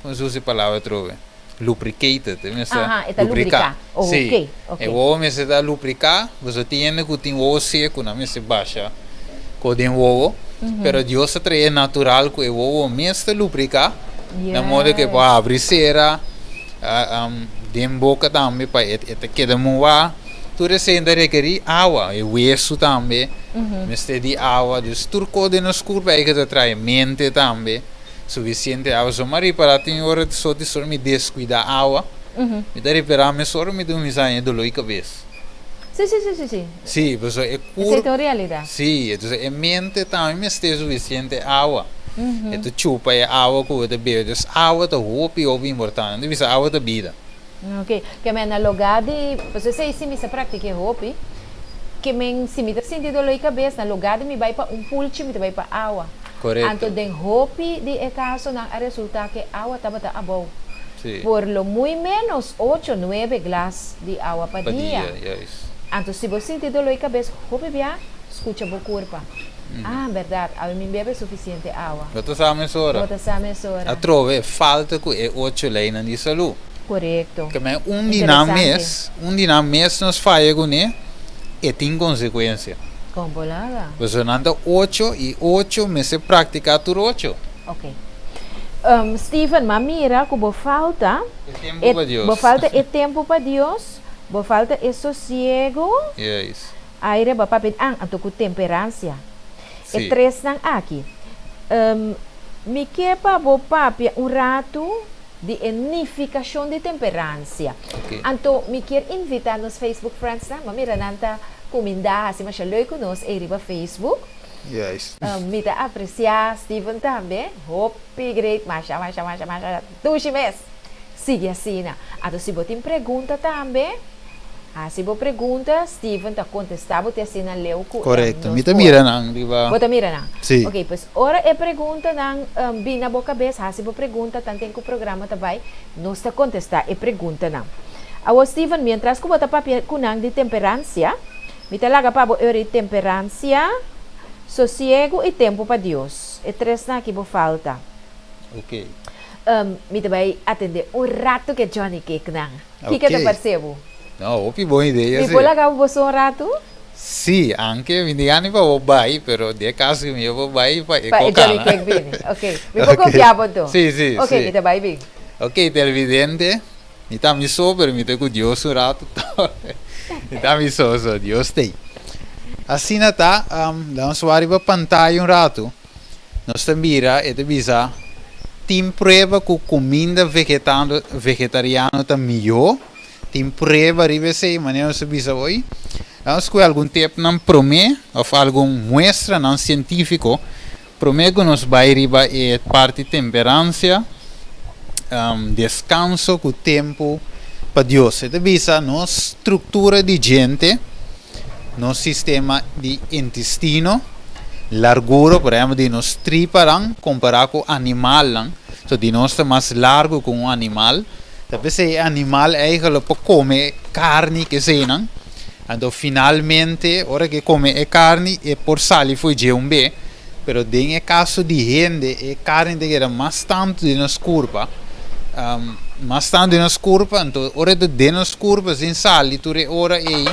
Komo se usa e palabra atrobe? Lubricated, e mester Aha, e ta lubriká. Sí, Oké, oké. e wowo mester ta lubriká, pasobra tin hende ku tin wowo seku, nan mester basha ko den wowo, pero Dios a trae natural ku e wowo mes ta lubriká, na modo ku e por habri sera den boka tambe pa e ta keda muwá. Tur esei ta rekerí awa, e wesu tambe mester di awa, dus tur kos den nos kurpa ei ke ta trae mente tambe. Sufisiente awa. So mi a ripará tin ora so di sor mi deskuidá awa, mi ta ripará mesora mi ta kuminsá haña doló di kabes. Sí, sí, sí, sí, sí. Sí, pasobra e Esei kur. ta un realidat. Sí, entonces e mente tambe mester sufisiente awa. E ta chupa e awa ku bo ta bebe. Dus awa ta hopi, hopi importante. Nan ta bisa awa ta bida. Ok, ke men na lugá di, pasobra esei si mi sa praktik'é hopi, ke men si mi ta sinti doló di kabes, na lugá di mi bai pa un pulchi mi ta bai pa awa. Korekto. Anto den hopi di e kasonan a resultá ke awa tabata abou. Sí. Por lo muy ménos ocho, nuebe glas di awa pa Pa dia. dia, juist. Anto si bo sinti doló di kabes hopi bia, skucha bo kurpa. Ah, bèrdat, awe mi bebe sufisiente awa. Bo ta sa mesora. Bo ta sa mesora. Atrobe falta ku e ocho leinan di salú. Korekto. Ke men un di nan mes, un di nan mes nos faya kuné, e tin konsekuensia. Kon por laga? Pasobra nan ta ocho i ocho mester praktiká tur ocho. Ok. Steven, m'a mira ku bo falta E tempu pa Dios. Bo falta e tempu pa Dios, bo falta e sosiego. Juist. Aire bo a papia di an, anto ku temperansia. E Sí. tresnan aki. Mi ke pa bo papia un ratu di e nifikashon di temperansia. Ok. Anto mi kier invitá nos Facebook friendsnan, bo a mira nan ta kumindá hasi masha leuk ku nos ei riba Facebook. Juist. Mi ta apresiá Steven tambe, hopi great, masha masha masha masha dushi mes. Sigui asina. Anto si bo tin pregunta tambe, hasi bo pregunta, Steven ta kontestá bo te asina leu ku Korekto. nos Mi ta por. mira nan riba. Bo ta mira nan? Sí. Ok, pues ora e preguntanan bin na bo kabes, hasi bo pregunta tanten ku programa ta bai, nos ta kontestá e preguntanan. Awor Steven, mientras ku bo ta papia ku nan di temperansia, mi ta laga pa bo ori temperansia, sosiegu i tempu pa Dios. E tresnan aki bo falta. Ok. Mi ta bai atendé un ratu ku e Johnny Cake nan. Kiko ta Ok. parse bo? No, hopi bon idea Mi si. por laga bo boso un ratu? Si, anke mi diga ni pa bo bai, pero di e kaso ku mi yo por bai pa e Pa e Johnny kokana. Cake bini. Ok. Mi por Ok. konfia bo anto? Si, si, Ok, mi si. ta bai bin. Ok, televidente, mi ta mi so, pero mi ta ku Dios un ratu tòg. Mi ta mi so, so Dios t'ei. Asina ta, laga nos wak riba pantaya un ratu. Nos ta mira e ta bisa, Tin prueba ku kuminda vegetariano ta mihó? Tin prueba riba esei? Manera nos ta bisa hoy, nos kohe algun tepnan promé òf algun muestranan sientífiko promé ku nos bai riba e parti temperansia, deskanso ku tempu pa Dios. E ta bisa nos struktura di djente. Nos sistema di intestino, largura, por ehempel di nos tripanan kompará ku animalnan, so di nos ta mas largu ku un animal, ta p'esei e animal eigenlijk por kome karni keseinan, anto finalmente ora ku e kome e karni e por sali for dje un be, pero den e kaso di hende e karni ta keda mas tantu den nos kurpa, mas tantu den nos kurpa, anto ora e ta den nos kurpa sin sali tur e ora ei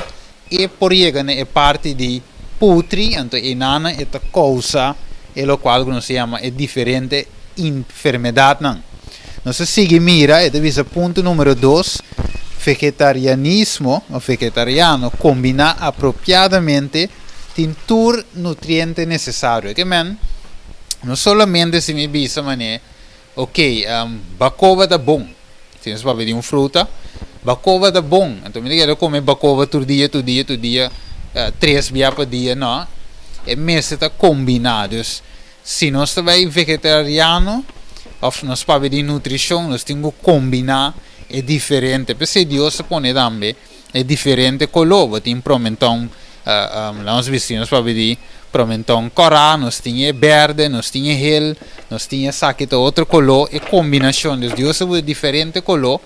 e por yega na e parti di putri, anto enanan e ta kousa e lokual ku nos ta yama e diferente enfermedatnan. Nos ta sigui mira, e ta bisa punto numero dos, vegetarianismo òf vegetariano kombiná apropiadamente tin tur nutriente nesesario. Ke men, no solamente si mi bisa manera, ok, bakoba ta bon, si nos papia di un fruta, bakoba ta bon, anto mi ta kere kome bakoba tur dia, tur dia, tur dia, tres bia pa dia, no, e mester ta kombiná. Dus, si nos ta bai vegetariano òf nos papia di nutrishon, nos tin ku kombiná e diferente. P'esei Dios a pone tambe. E diferente koló, bo tin promentòn Nos bisti nos papia di promenton kòrá, nos tin e bèrdè, nos tin e hel, nos tin esaki ta otro koló, e kombinashon. Dus Dios a buta diferente koló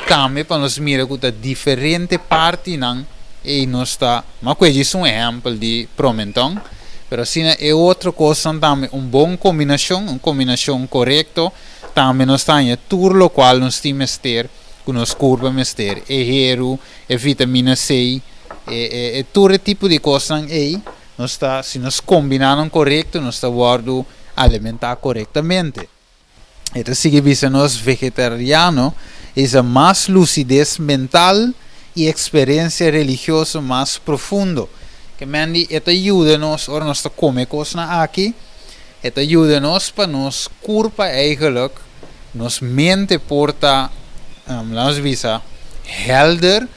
tambe pa nos mira ku ta diferente partinan ei nos ta. M'a kue djis un ehèmpel di promenton, pero asina e otro kosnan tambe un bon kombinashon, un kombinashon korekto, tambe nos ta haña tur lokual nos tin mester ku nos kurpa mester, e heru, e vitamina C, e e e tur e tipo di kosnan ei nos ta si nos kombiná nan korekto nos ta wòrdu alimentá korektamente. E ta sigui bisa nos vegetariano isa mas lusides mental i eksperensia religioso mas profundo. Ke men di e ta yuda nos ora nos ta kome kosnan aki, e ta yuda nos pa nos kurpa eigenlijk nos mente por ta, laat nos bisa, helder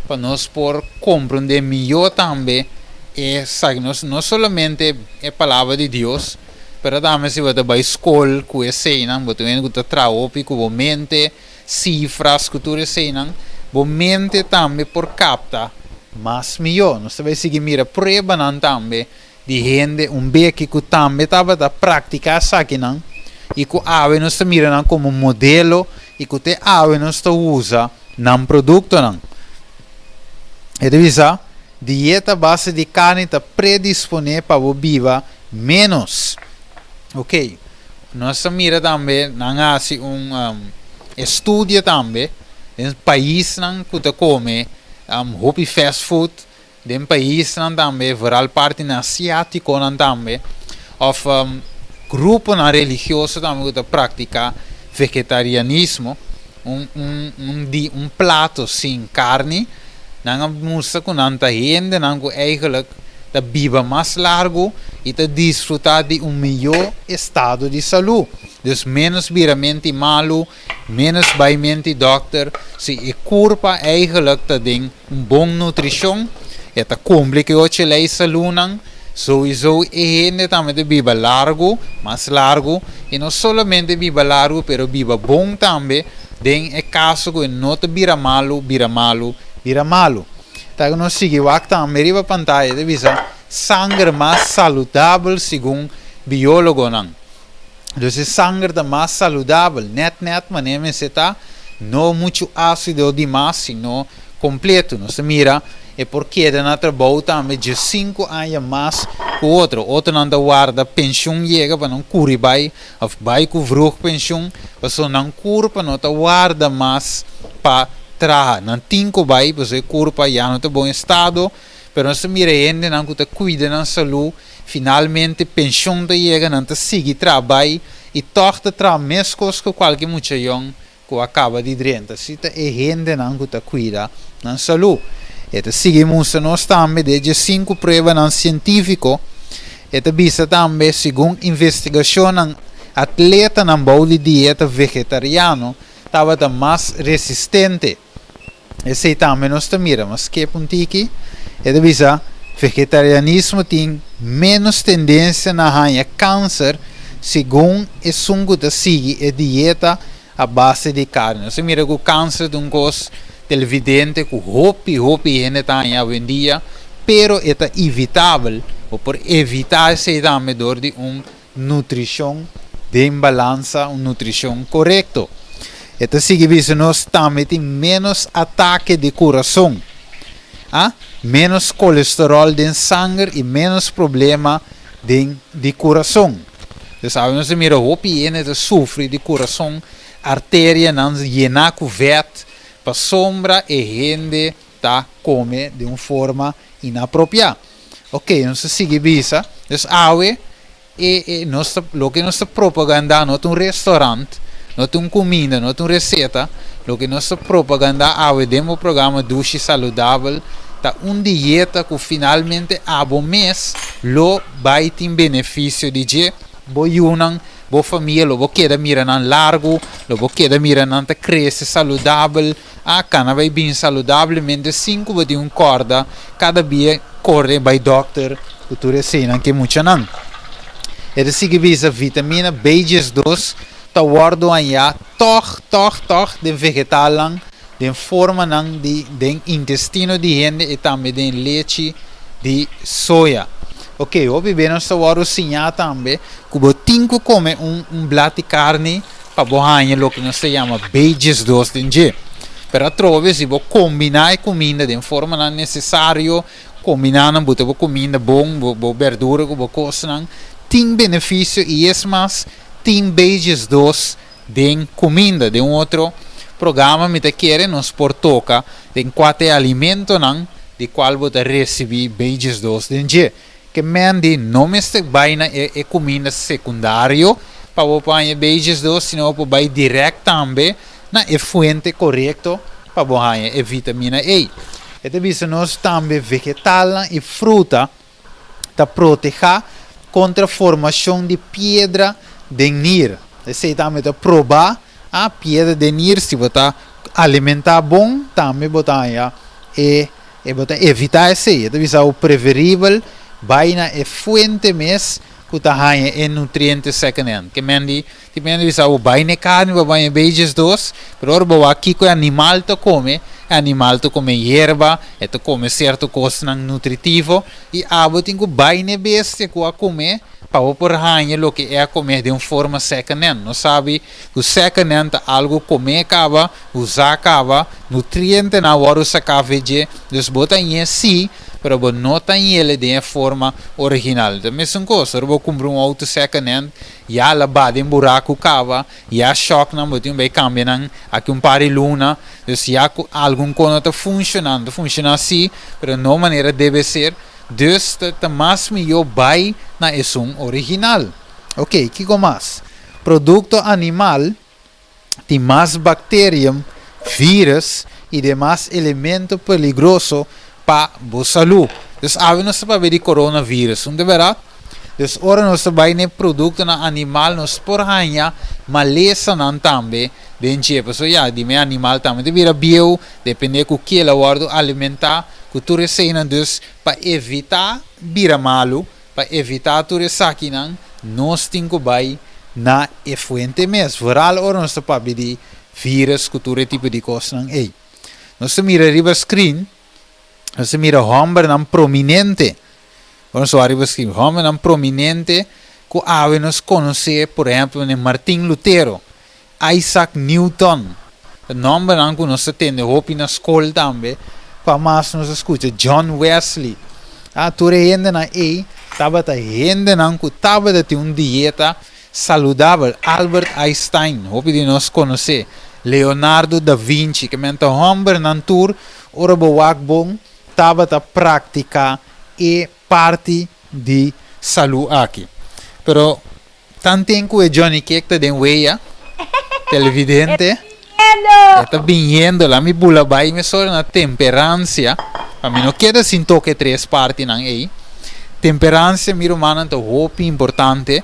pa nos por comprende mihó tambe esaki. Nos no solamente e palabra di Dios, pero tambe si bo ta bai skol ku eseinan, bo ta wende ku ta traha hopi ku bo mente, sifras ku tur eseinan, bo mente tambe por kapta mas mihó. Nos ta bai sigui mira pruebanan tambe di hende un beki ku tambe tabata praktiká esakinan i ku awe nos ta mira nan komo modelo i ku te awe nos ta usa nan produktonan. E ta bisa, Dieta base di karni ta predisponé pa bo biba ménos. Oke, nos ta mira tambe nan a hasi un estudio tambe den paisnan ku ta kome hopi fast food, Den paisnan tambe, vooral partinan asiatikonan tambe, òf gruponan religioso tambe ku ta praktiká vegetarianismo, un un un di un plato sin karni, nan a mustra ku nan ta hendenan ku eigenlijk ta biba mas largu i ta disfrutá di un mihó estado di salú. Dus ménos biramenti malu, ménos baimenti dòkter, si e kurpa eigenlijk ta den Un bon nutrishon, e ta kumpli ku e ocho lei salúnan. Souiso e hende tambe ta biba largu, mas largu, i no solamente biba largu pero biba bon tambe den e kaso ku e no ta bira malu, bira malu, bira malu. Ta ku nos sigui wak tambe riba pantaya ta bisa sanger mas saludabel segun biólogonan. Dus e sanger ta mas saludabel, net net manera mester ta, no muchu ácido dimas, sino completo. Nos ta mira e por keda na trabou tambe diesinku aña mas ku otro. Otronan ta warda penshun yega pa nan kuri bai òf bai ku vroeg penshun, pasobra nan kurpa no ta warda mas pa traha. Nan tin ku bai pasobra e kurpa ya no ta bon estado. Pero nos ta mira hendenan ku ta kuida nan salú. Finalmente penshon ta yega, nan ta sigui traha bai i tòg ta traha meskos ku kualke mucha yòn ku a kaba di drenta. Si ta e hendenan ku ta kuida nan salú. E ta sigui mustra nos tambe de diesinku pruebanan sientífiko. E ta bisa tambe segun investigashonnan atletanan bou di dieta vegetariano tabata mas resistente. Esei tambe nos ta mira. Mas skep un tiki, e ta bisa, Vegetarianismo tin ménos tendensia na haña kanser segun esun ku ta sigui e dieta a base di karni. Nos ta mira ku kanser ta un kos televidente ku hopi, hopi hende ta haña awendia, pero e ta ivitabel. Bo por evitá esei tambe dor di un nutrishon den balansa, un nutrishon korekto. E ta sigui bisa nos tambe tin ménos atake di kurason, a ménos kolesteròl den sanger i ménos problema den di kurason. Dus awe nos ta mira hopi hende ta sufri di kurason, arterianan yená ku vèt pasobra e hende ta kome den un forma inapropiá. Ok, nos ta sigui bisa, dus awe e e nos ta loke nos ta propagandá no ta un restaurant, no ta un kuminda, no ta un reseta, loke nos ta propagandá awe den bo programa Dushi Saludabel ta un dieta ku finalmente abo mes lo bai tin benefisio di dje, bo yunan, bo famia lo bo keda mira nan largu, lo bo keda mira nan ta krese saludabel. A cana bay bin saludablemente sin cu bo tin un corda cada bia core bay dokter cu tur eseynan ke muchanan. E ta sigui bisa vitamina B 12 ta wordo haña tog tog tog den vegetalnan den formanan di den intestino di hende y tambe den lechi di soya. Ok, hopi be nos ta wòrdu siñá tambe ku bo tin ku kome un un blat di karni pa bo haña loke nos ta yama B12 den dje. Pero atrobe si bo kombiná e kuminda den formanan nesesario, kombiná nan buta bo kuminda bon, bo bo berdura ku bo kosnan, tin benefisio i es mas tin B12 den kuminda. Den un otro programa mi ta kere nos por toka den kua ta e alimentonan di kual bo ta risibí B12 den dje. Ke men di no mester bai na e e kuminda sekundario pa bo por haña B12, sino bo por bai dirèkt tambe na e fuente korekto pa bo haña e vitamina ei. E ta bisa nos tambe vegetalnan i fruta ta protehá kontra formashon di piedra den nir. Esei tambe ta probá, a piedra den nir si bo ta alimentá bon tambe bo ta haña e e bo ta evitá esei. E ta bisa bo preferibel bai na e fuente mes ku ta haña e nutriente second hand. Ke men di Tin hende bisa bo bai n'e karni bo bai n'e bejes dos, pero ora bo wak kiko e animal ta kome, e animal ta kome yerba, e ta kome sierto kosnan nutritivo, i abo tin ku bai n'e bestia ku a kome pa bo por haña loke e a kome den un forma second hand. Nos sabi ku second hand ta algu kome kaba, usa kaba, nutrientenan a wòrdu saká fe dje, dus bo ta hañ'é sí, pero bo no ta hañ'el den e forma original. Ta mesun kos, ora bo kumpra un outo second hand, Ya la ba den buraku kaba, ya shòknan bo tin bai kambia nan aki un par di luna, dus ya ku algun kon no ta funshoná, no ta funshoná sí, pero no manera debe ser, dus ta ta mas mihó bai na esun original. Oke, kiko mas? Produkto animal tin mas bakterium, vírus i demas elemento peligroso pa bo salú. Dus awe nos ta papia di coronavirus, un ta bèrdat? Dus ora nos ta bai n'e produktonan animal nos por haña malesanan tambe den dje. Pasobra ya, di me animal tambe ta bira bieu, depende ku ke el a wòrdu alimentá, ku tur eseinan. Dus pa evitá bira malu, Pa evitá tur esakinan, nos tin ku bai na e fuente mes, vooral ora nos ta papia di vírus ku tur e tipo di kosnan ei. Nos ta mira riba screen, nos ta mira hòmbernan prominente. Ora nos wak riba screen, hòmbernan prominente ku awe nos konosé, por ehèmpel, manera Martin Lutero, Isaac Newton, ta nòmbernan ku nos ta tende hopi na skol tambe, pa mas nos a skucha John Wesley. Ah, tur e hendenan ei tabata hendenan ku tabata tin un dieta saludabel. Albert Einstein, hopi di nos konosé. Leonardo da Vinci, ke men ta hòmbernan tur ora bo wak bon tabata praktiká e parti di salú aki. Pero Tanten ku e Johnny Cake ta den weya, televidente, e ta biniendo, la mi bula bai mesora na temperansia, pa mi no keda sin toka e tres partinan ei. Temperansia, mi rumannan, ta hopi importante.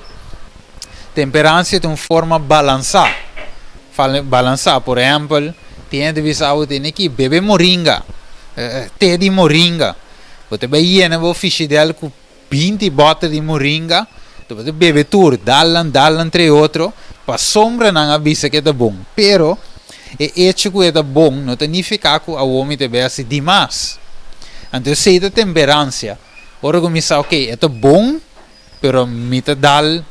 Temperansia ta un forma balansá, balansá. Por ehèmpel, tin hende ta bisa bo tene ki bebe moringa, te di moringa. Bo ta bai yena bo fishidèl ku 20 bòter di moringa, ta bo ta bebe tur, dal nan, dal nan entre otro, pasobra nan a bisa ku e ta bon. Pero, e echo ku e ta bon no ta nifiká ku awor mi ta bai hasi dimas. Anto esei ta temperansia. Ora ku mi sa, oke, e ta bon, pero mi ta dal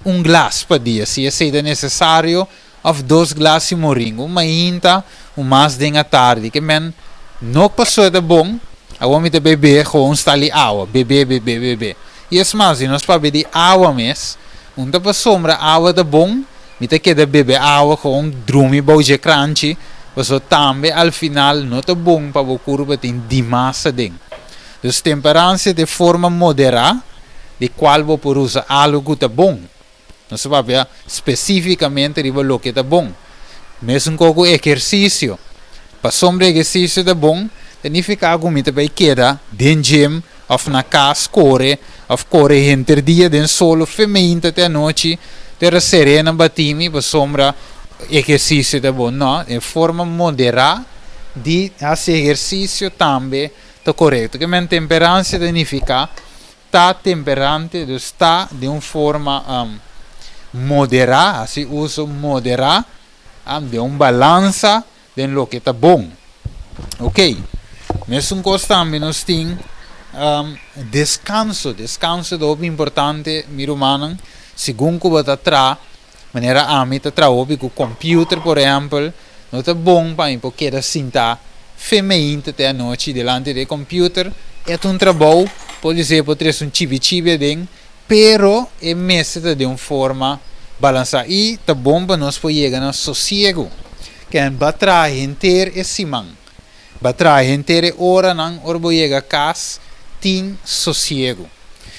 un glas pa dia, si esei ta nesesario, òf dos glas di moringa, un mainta, un mas den atardi. Ke men no pasó e ta bon, awor mi ta bebe gewoon stali awa, bebe, bebe, bebe. I es mas, di nos papia di awa mes, un ta pasobra awa ta bon, mi ta keda bebe awa gewoon drumi bou dje kranchi, pasobra tambe al final no ta bon pa bo kurpa tin dimas aden. Dus temperansia ta e forma moderá di kual bo por usa algu ku ta bon. Nos ta papia spesífikamente riba loke ta bon. Mesun kos ku ehersisio. Pasobra ehersisio ta bon, ta nifiká ku mi ta bai keda den gym òf na kas kore òf kore henter dia den solo fe meinta te anochi te ora serena bati mi pasobra ehersisio ta bon. No, e forma moderá di hasi ehersisio tambe ta korekto. Ke men temperansia ta nifiká ta temperante, dus ta den un forma moderá, hasi uso moderá den un balansa den loke ta bon. Ok, mesun kos tambe nos tin. Deskanso, deskanso ta hopi importante mi rumannan, segun ku bo ta traha, manera ami ta traha hopi ku computer por ehèmpel, no ta bon pa mi por keda sinta fe meinta te anochi dilanti di e computer, e ta un trabou, podisé por trese un chibi chibi aden, pero e mester ta den un forma balansá i ta bon pa nos por yega na sosiegu, ken bo a traha henter e siman. Ba traha henter e oranan ora bo yega kas tin sosiegu.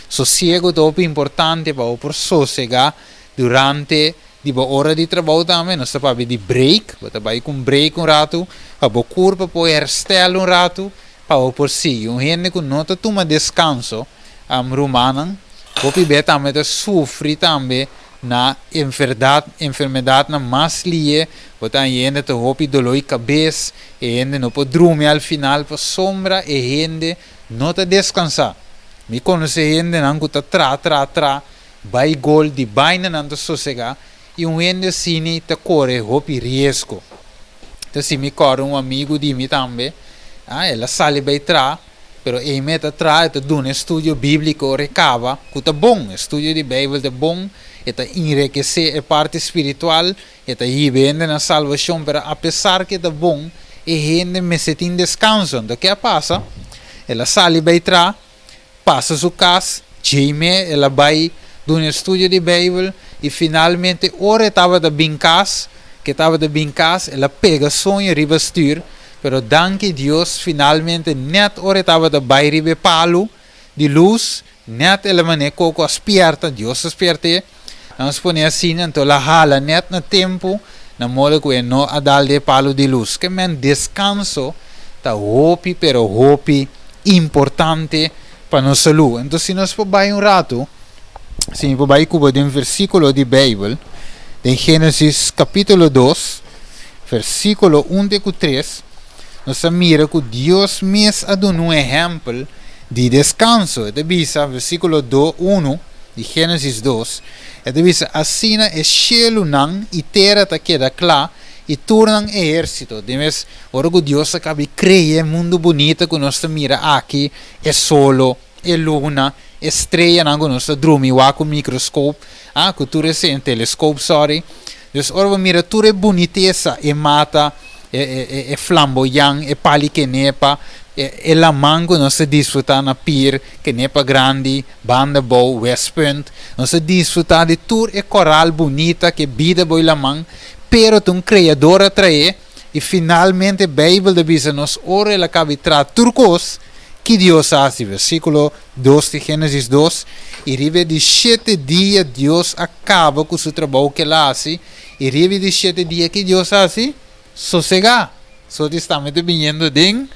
Sosiegu ta hopi importante pa bo por sosega durante di bo ora di trabou tambe. Nos ta papia di break, bo ta bai ku un break un ratu pa bo kurpa por herstel un ratu pa bo por sigui. Un hende ku no ta tuma deskanso, rumannan, hopi be tambe ta sufri tambe Na enferdat, enfermedadnan mas lie, bo ta haña hende ta hopi doló i kabes, e hende no por drumi al final pasobra e hende no ta deskansá. Mi konosé hendenan ku ta tra, tra, tra, bai gol, di baina nan ta sosegá i un hende asini ta kore hopi riesgo. Ta si mi kòrda un amigu di mi tambe, el a sali bai tra, Pero ei me ta traha, e ta duna e studio bíbliko ora e kaba, ku ta bon. E studio di Beibel ta bon, e ta enrekesé e parti spiritual, e ta hiba e hende na salbashon, pero apesar ku e ta bon, e hende mester tin deskanso. Anto ke a pasa? El a sali bai traha, pasa su kas, djei me el a bai duna e studio di Beibel, i finalmente ora e tabata bin kas, ku e tabata bin kas, el a pega soño riba stür, Pero danki Dios finalmente net ora e tabata bai riba e palu di lus, net el a man'é koko a spierta, Dios a spiert'é, nos pone asina, anto el a hala net na tempu, na moda ku e no a dal den e palu di lus. Ke men deskanso ta hopi pero hopi importante pa nos salú. Anto si nos por bai un ratu, si mi por bai ku bo den versíkulo di Beibel, den Génesis kapítulo 2, Versíkulo un te ku tres, nos ta mira ku Dios mes a duna un ehèmpel di deskanso. E ta bisa, versíkulo do, unu di Génesis 2, e ta bisa, Asina e shelunan i tera ta keda kla, i tur nan ehérsito. Den bes, ora ku Dios a kaba di krea e mundu bunita ku nos ta mira aki, e solo, e luna, e streanan ku nos ta drumi wak ku mikroskop, ah, ku tur esei, un teleskop, sorry. Dus ora bo mira tur e bunitesa, e mata, e, e, e, e flamboyan, e pali kenepa, e, e laman ku nos ta disfrutá na Pier, Kenepa Grandi, Banda Bou, Westpunt, nos ta disfrutá di tur e koral bunita ku e bida bo e laman, pero ta un Kreador a traé, i finalmente Beibel ta bisa nos ora el a kaba di traha tur kos, ki Dios a hasi? Versíkulo 2 di Génesis 2, I riba e di shete dia Dios a kaba ku su trabou ku el a hasi, i riba e di shete dia ki Dios a hasi? Sosegá. So di sta mi ta biniendo den,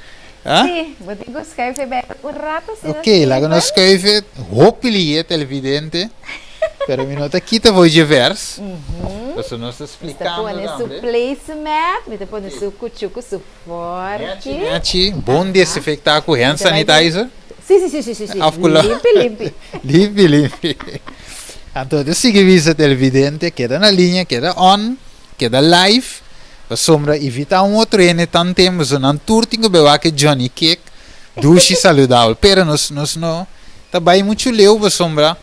ah? Sí, bo tin ku skuif e Bijbel un rato asina, Ok, laga nos Steven. skuif e hopi lihe, televidente, pero mi no ta kita for dje vers, pasobra nos ta Mi ta splikando pone su tambe. placemat, mi ta pone su kuchu ku su Forki. Nechi nechi, bon desinfecta cu hand sanitizer. Si, si, si, si, si. Of cu lo. Limpi, limpi. Limpi, limpi. Anto ta sigui bisa televidente, keda na liña, keda on, keda live, pasobra evita un otro hende tan tempo, so nan tur tin cu be wak e Johnny Cake, dushi saludabel. Pero nos, nos no ta bay mucho leu pasobra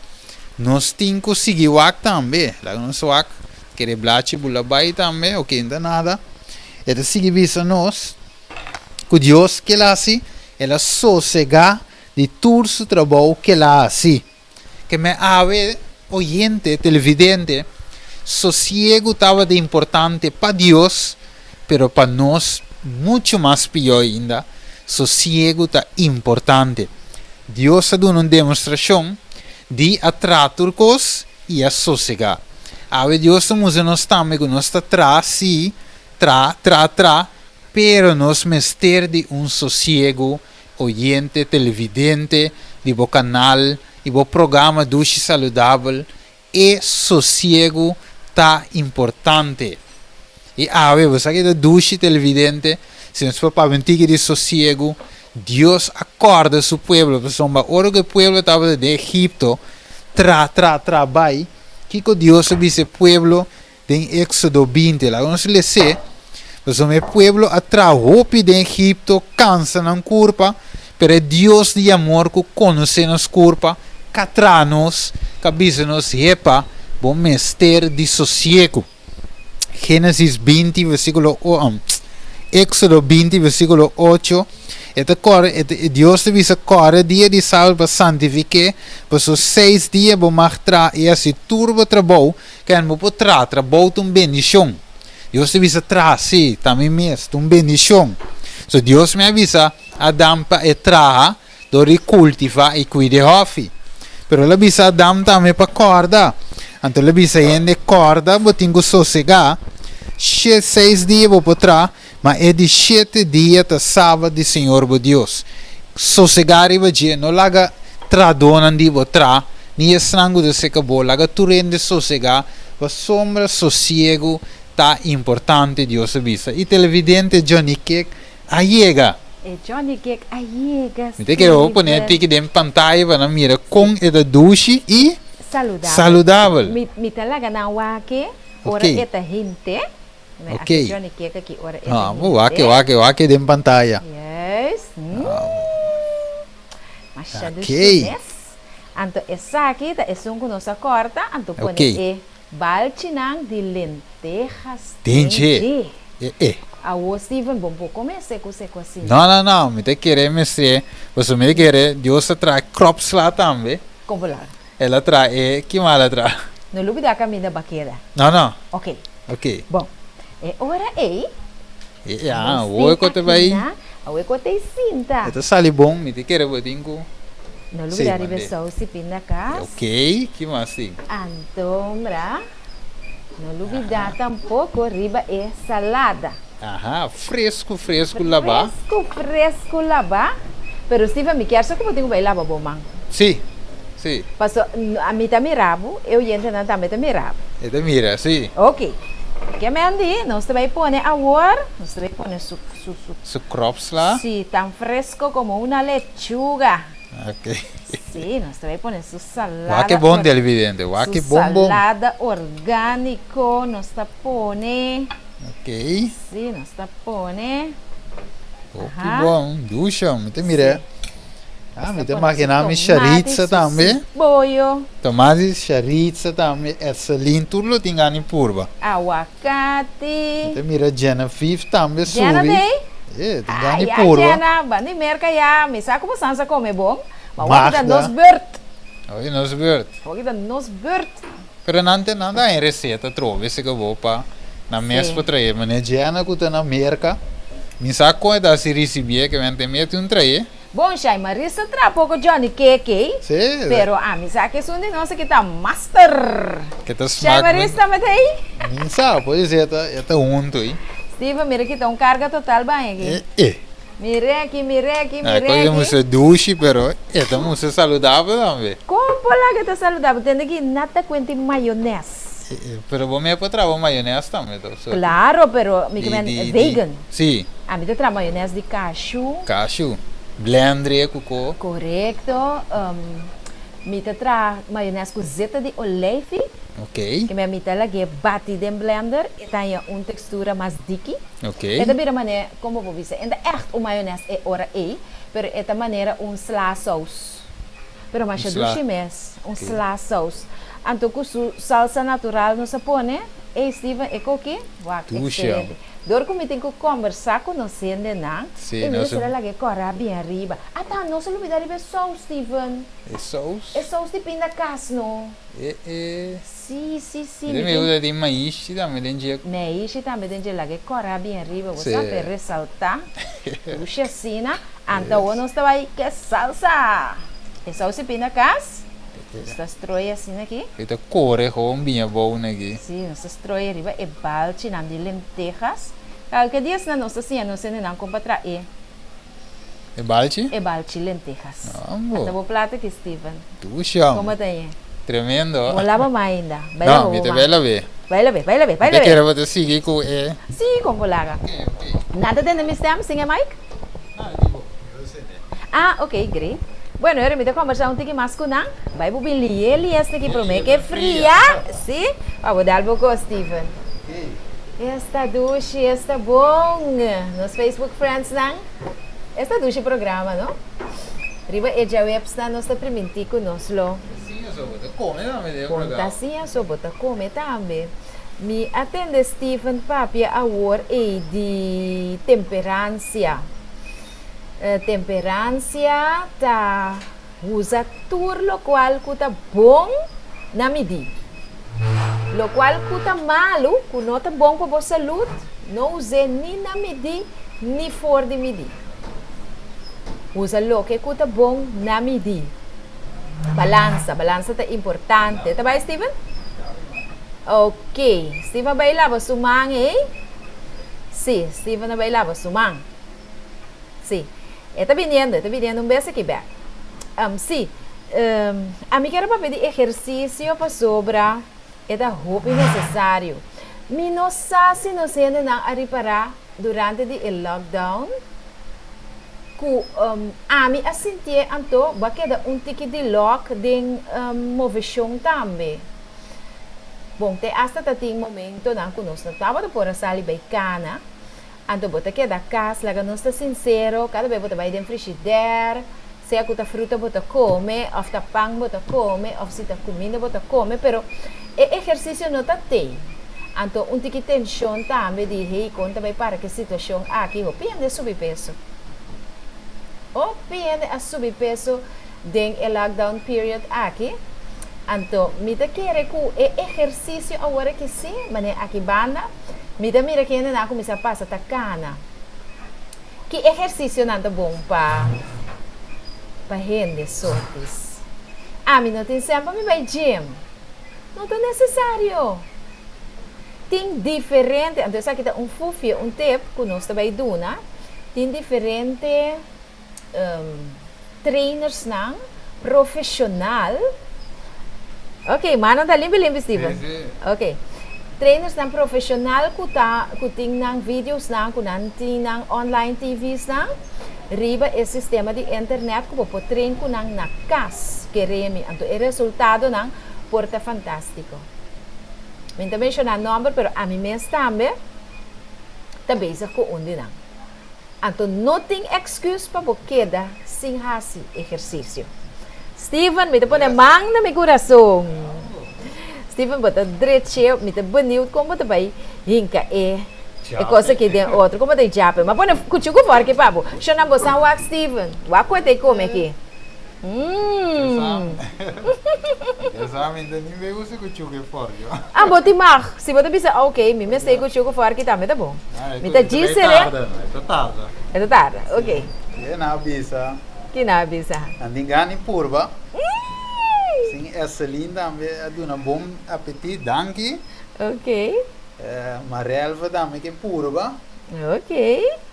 nos tin cu sigui wak tambe. Laga nos wak, kere blachi bula bay tambe, ok, no ta nada. E ta sigui bisa nos ku Dios ke el a hasi, el a sosegá di tur su trabou ke el a hasi. Ke me awe oyente, televidente, sosiegu tabata importante pa Dios, pero pa nos muchu mas pió ainda, sosiegu ta importante. Dios a duna un demostrashon di a traha tur kos i a sosegá. Awe Dios ta mustra nos tambe ku nos ta traha, sí, tra, tra, tra, pero nos mester di un sosiegu, oyente, televidente di bo kanal i bo programa Dushi Saludabel, e sosiegu ta importante. I awe, bo sa ke ta dushi, televidente? Si nos por papia un tiki di sosiegu, Dios a kòrda su pueblo, pasobra ora ku e pueblo tabata den Egipto, tra, tra, tra bai, kiko Dios a bisa e pueblo den Éksodo 20? Laga nos les'é, Pasobra e pueblo a traha hopi den Egipto, kansa nan kurpa, Pero e Dios di amor ku konosé nos kurpa, k'a traha nos, k'a bisa nos, Hepa, bo mester di sosiegu. Génesis 20 versíkulo Éxodo 20 versíkulo 8, e ta kòrda, e ta, Dios ta bisa, Kòrda dia di sabat pa santifik'é, pasobra seis dia bo mag traha i hasi tur bo trabou, Ken bo por traha? Trabou ta un bendishon. Dios ta bisa traha, sí, ta mi mes, ta un bendishon. So Dios mi a bisa Adam pa e traha dor di kultivá i kuida e hòfi. Pero el a bisa Adam tambe pa kòrda. Anto el a bisa hende, Kòrda, bo tin ku sosegá. Seis dia bo por traha, ma e di shete dia ta Sabat di Señor bo Dios. Sosegá riba dje, no laga trahadónan di bo traha, ni esnan ku ta seka bo, laga tur hende sosegá, pasobra sosiegu ta importante, Dios a bisa. I televidente Johnny Cake a yega. E Johnny Cake a yega, Mi ta kere bo pone e Steven. tiki den pantaya pa nan mira kon e ta dushi i Saludabel. saludabel. Mi ta laga nan wak ora Oké. e ta hinte. Me Ok. hace Johnny Cake aki ora e Ah, ta bo wak, hinte. wak, wak den pantaya. Juist. Mm. Masha Ok. dushi mes. Anto esaki ta esun ku nos a kòrta, anto pone Ok. e balchinan di lentejas Den den dje. dje. E e. Awo Steven, bo por come seku seku asina? No, no, no, mi ta kere mester, pasobra mi ta kere Dios a traha kropsla tambe. Kon bo laga? El a traha e, kiman el a traha? No lubida kaminda bakeda. No, no. Ok. Ok. Bon, e ora ei, Ya, nos awor tin ku ta bai. akina, awor ku ta sinta. E ta sali bon, mi ta kere bo tin ku. No Sí, lubida riba e mande. sous di pindakaas. Ok, ki mas tin? Antombra, no lubida tampoko riba e salada. Aha, fresku fresku labá. Fresku fresku labá. Pero Steven, mi kier sa ku bo tin ku bai laba bo man. Sí, sí. Paso, ami ta mira bo, e oyentenan tambe ta mira bo. E ta mira, sí. Ok. Ke Mandy, nos ta bai pone awor, nos ta bai pone su, su, su. Su kropsla. Sí, tan fresco como una lechuga. Ok. Sí, nos ta bai pone su salada. Wak e bon, televidente, wak e bon bon. Su salada orgánico nos ta pone. Ok. Sí, nos ta pone. Hopi bon, dusha, mi ta mira. Ah, mi ta imagina mi charitza tambe. Bollo. Tomate, charitza tambe, Etselin, tur lo tin gana di purba. Aguacate. Mi ta mira Genevieve tambe subi. Jenna t'ey? Eh, tin gana di Ah, ya purba. Jenna, ban di merca ya, mi sa cu bo sansa come bon, ma awor ta Magda. nos beurt. Awor ta nos beurt. Awor ta nos beurt. Pero nan te nan da en receta trobe si bo pa nan mes por trae. Mane Jenna cu ta na Merca, mi sa con e ta haci ricibié que men te mete un trae. Bon Shai Marisa tra poco Johnny Keke, Sí. pero ami sa que esun di nos aki ta master. Que ta Shai smaak Marisa mete ei? Mi sa, puede ser e ta hunto ei. Steven mira ki ta un carga total baña aki. Eh eh. Mire aki, mire aki, Ah, mire cosa aki. mucho dushi, pero e ta mucho saludabel tambe. Kon por laga ta saludabel? Tende ki na ta kuenti mayones. Pero bo mes por traha bo mayones tambe to? So, Claro, pero mi di, ke men di, di, vegan. sí, Ami ta traha mayones di cashew. cashew. Blend'e ku ko. Korekto. Mi ta traha mayones ku zeta di oleifi. Ok. Ke men mi ta lag'é bati den blender, e ta haña un tekstura mas diki. Ok. E ta bira manera, kon bo por bisa, e no ta ègt un mayones e ora ei, pero e ta manera un slasaus. Pero masha dushi mes, un slasaus. Anto ku su salsa natural nos a pone, ey Steven, e koki, wak, ekselente. Dor ku mi tin ku kombersá ku nos hendenan, e mi mester a laga e kòrá bien ariba. Ata, nos a lubidá riba e sous, Steven. E sous? E sous di pindakaas, no. E e. Sí, sí, sí. Mi ta mira ku tin maishi tambe den dje. Maishi tambe den dje. Laga e kòrá bien riba, bo sa, p'e resaltá. Dushi asina. Anto awor nos ta bai ke salsa. E sous di pindakaas, nos ta stroi asina aki. E ta kore gewoon biña bou aki. Sí, nos ta stroi riba e balchinan di lentejas. Kalke dia asina nos ta siña nos hendenan kon pa traha e. E balchi? E balchi lentejas. Ambo. Ata bo plato aki, Steven. Dushi am. Como ta ye? Tremendo. Bo laba ma ainda. Bai laba No, mi bo ta ma. bai lab'é. Bai lab'é, bai lab'é, bai Mi ta lab'é. kere bo ta sigui ku e. Sí, kon bo laga. Ok, ok. Nan ta tende mi stem sin e mic? No, di bo. Mi lo sende. Ah, ok, great. Bueno, ora mi ta kombersá un tiki mas ku nan. Bai bo bin lié lié esaki promé ke fria. Sí? Pa bo dal bo kos, Steven. Ok. Esta dushi, esta bon. Nos Facebook friends nan. Esta dushi programa, no? Riba e djaweps-nan nos ta primintí ku nos lo. Siña so bo ta kome tambe den e Kon ta programa. siña so bo ta kome tambe. Mi a tende Steven papia awor ei di temperansia. Temperansia ta usa tur lokual ku ta bon na midí. Lokual ku ta malu, ku no ta bon pa bo salud, no us'é ni na midí ni for di midí. Usa loke ku ta bon na midí. Balansa, balansa ta importante. Ta bai, Steven? Ok, Steven a bai laba su man ei. Sí, Steven a bai laba su man. Sí, e ta biniendo, e ta biniendo un bes aki bek. Sí, ami kier a papia di ehersisio pasobra e ta hopi nesesario. Mi no sa si nos hendenan a ripará durante di e lockdown ku ami a sintié anto bo a keda un tiki di lòk den moveshon tambe. Bon, te asta ta tin momentonan ku nos no tabata por a sali bai kana. Anto bo ta keda kas, laga nos ta sinsero, kada bes bo ta bai den frishider, sea ku ta fruta bo ta kome, òf ta pan bo ta kome, òf si ta kuminda bo ta kome, pero e ehersisio no ta tei. Anto un tiki tenshon tambe di hey kon ta bai para ku e situashon aki, hopi hende a subi peso. Hopi hende a subi peso den e lockdown period aki. Anto mi ta kere ku e ehersisio awor aki si, manera aki banda, Mi ta mira kende nan a kuminsá pasa ta kana. Ki ehersisionan ta bon pa pa hende sotis? Ami no tin sèn pa mi bai gym. No ta nesesario. Tin diferente, anto esaki ta un fufie, un tip ku nos ta bai duna. Tin diferente trainersnan profesional. Ok, mannan ta limpi limpi Steven. Sí, sí. Ok. Trainersnan profesional ku ta ku tin nan videosnan ku nan tin nan online TVsnan riba e sistema di internet ku bo por train ku nan na kas, kere mi. Anto e resultadonan por ta fantástiko. Mi no ta menshoná nòmber pero ami mes tambe ta bezig ku un di nan. Anto no tin excuse pa bo keda sin haci ehercicio. Steven, mi ta pone man na mi curason. Steven, bo ta drecheo, mi ta benieuwd con bo ta bay hinca e e cos aki den otro. Con bo ta djape? Mi a pone cuchu cu vorki pa bo. Shona, bo sa wak Steven. Wak cu e ta come aki. Mmm. Esa mi ta ni me gusta cuchu cu forki. Ah, bo tin mag. Si bo ta bisa ok, mi mester cuchu cu forki tambe ta bon. Mi ta djis ser'e. E ta tarda. E ta tarda, ok. Ki nan a bisa? Ki nan a bisa? Nan tin gana di purba. Sin Esselin tambe a duna bon apetit, danki. Ok. Marelva tambe ke purba. Ok.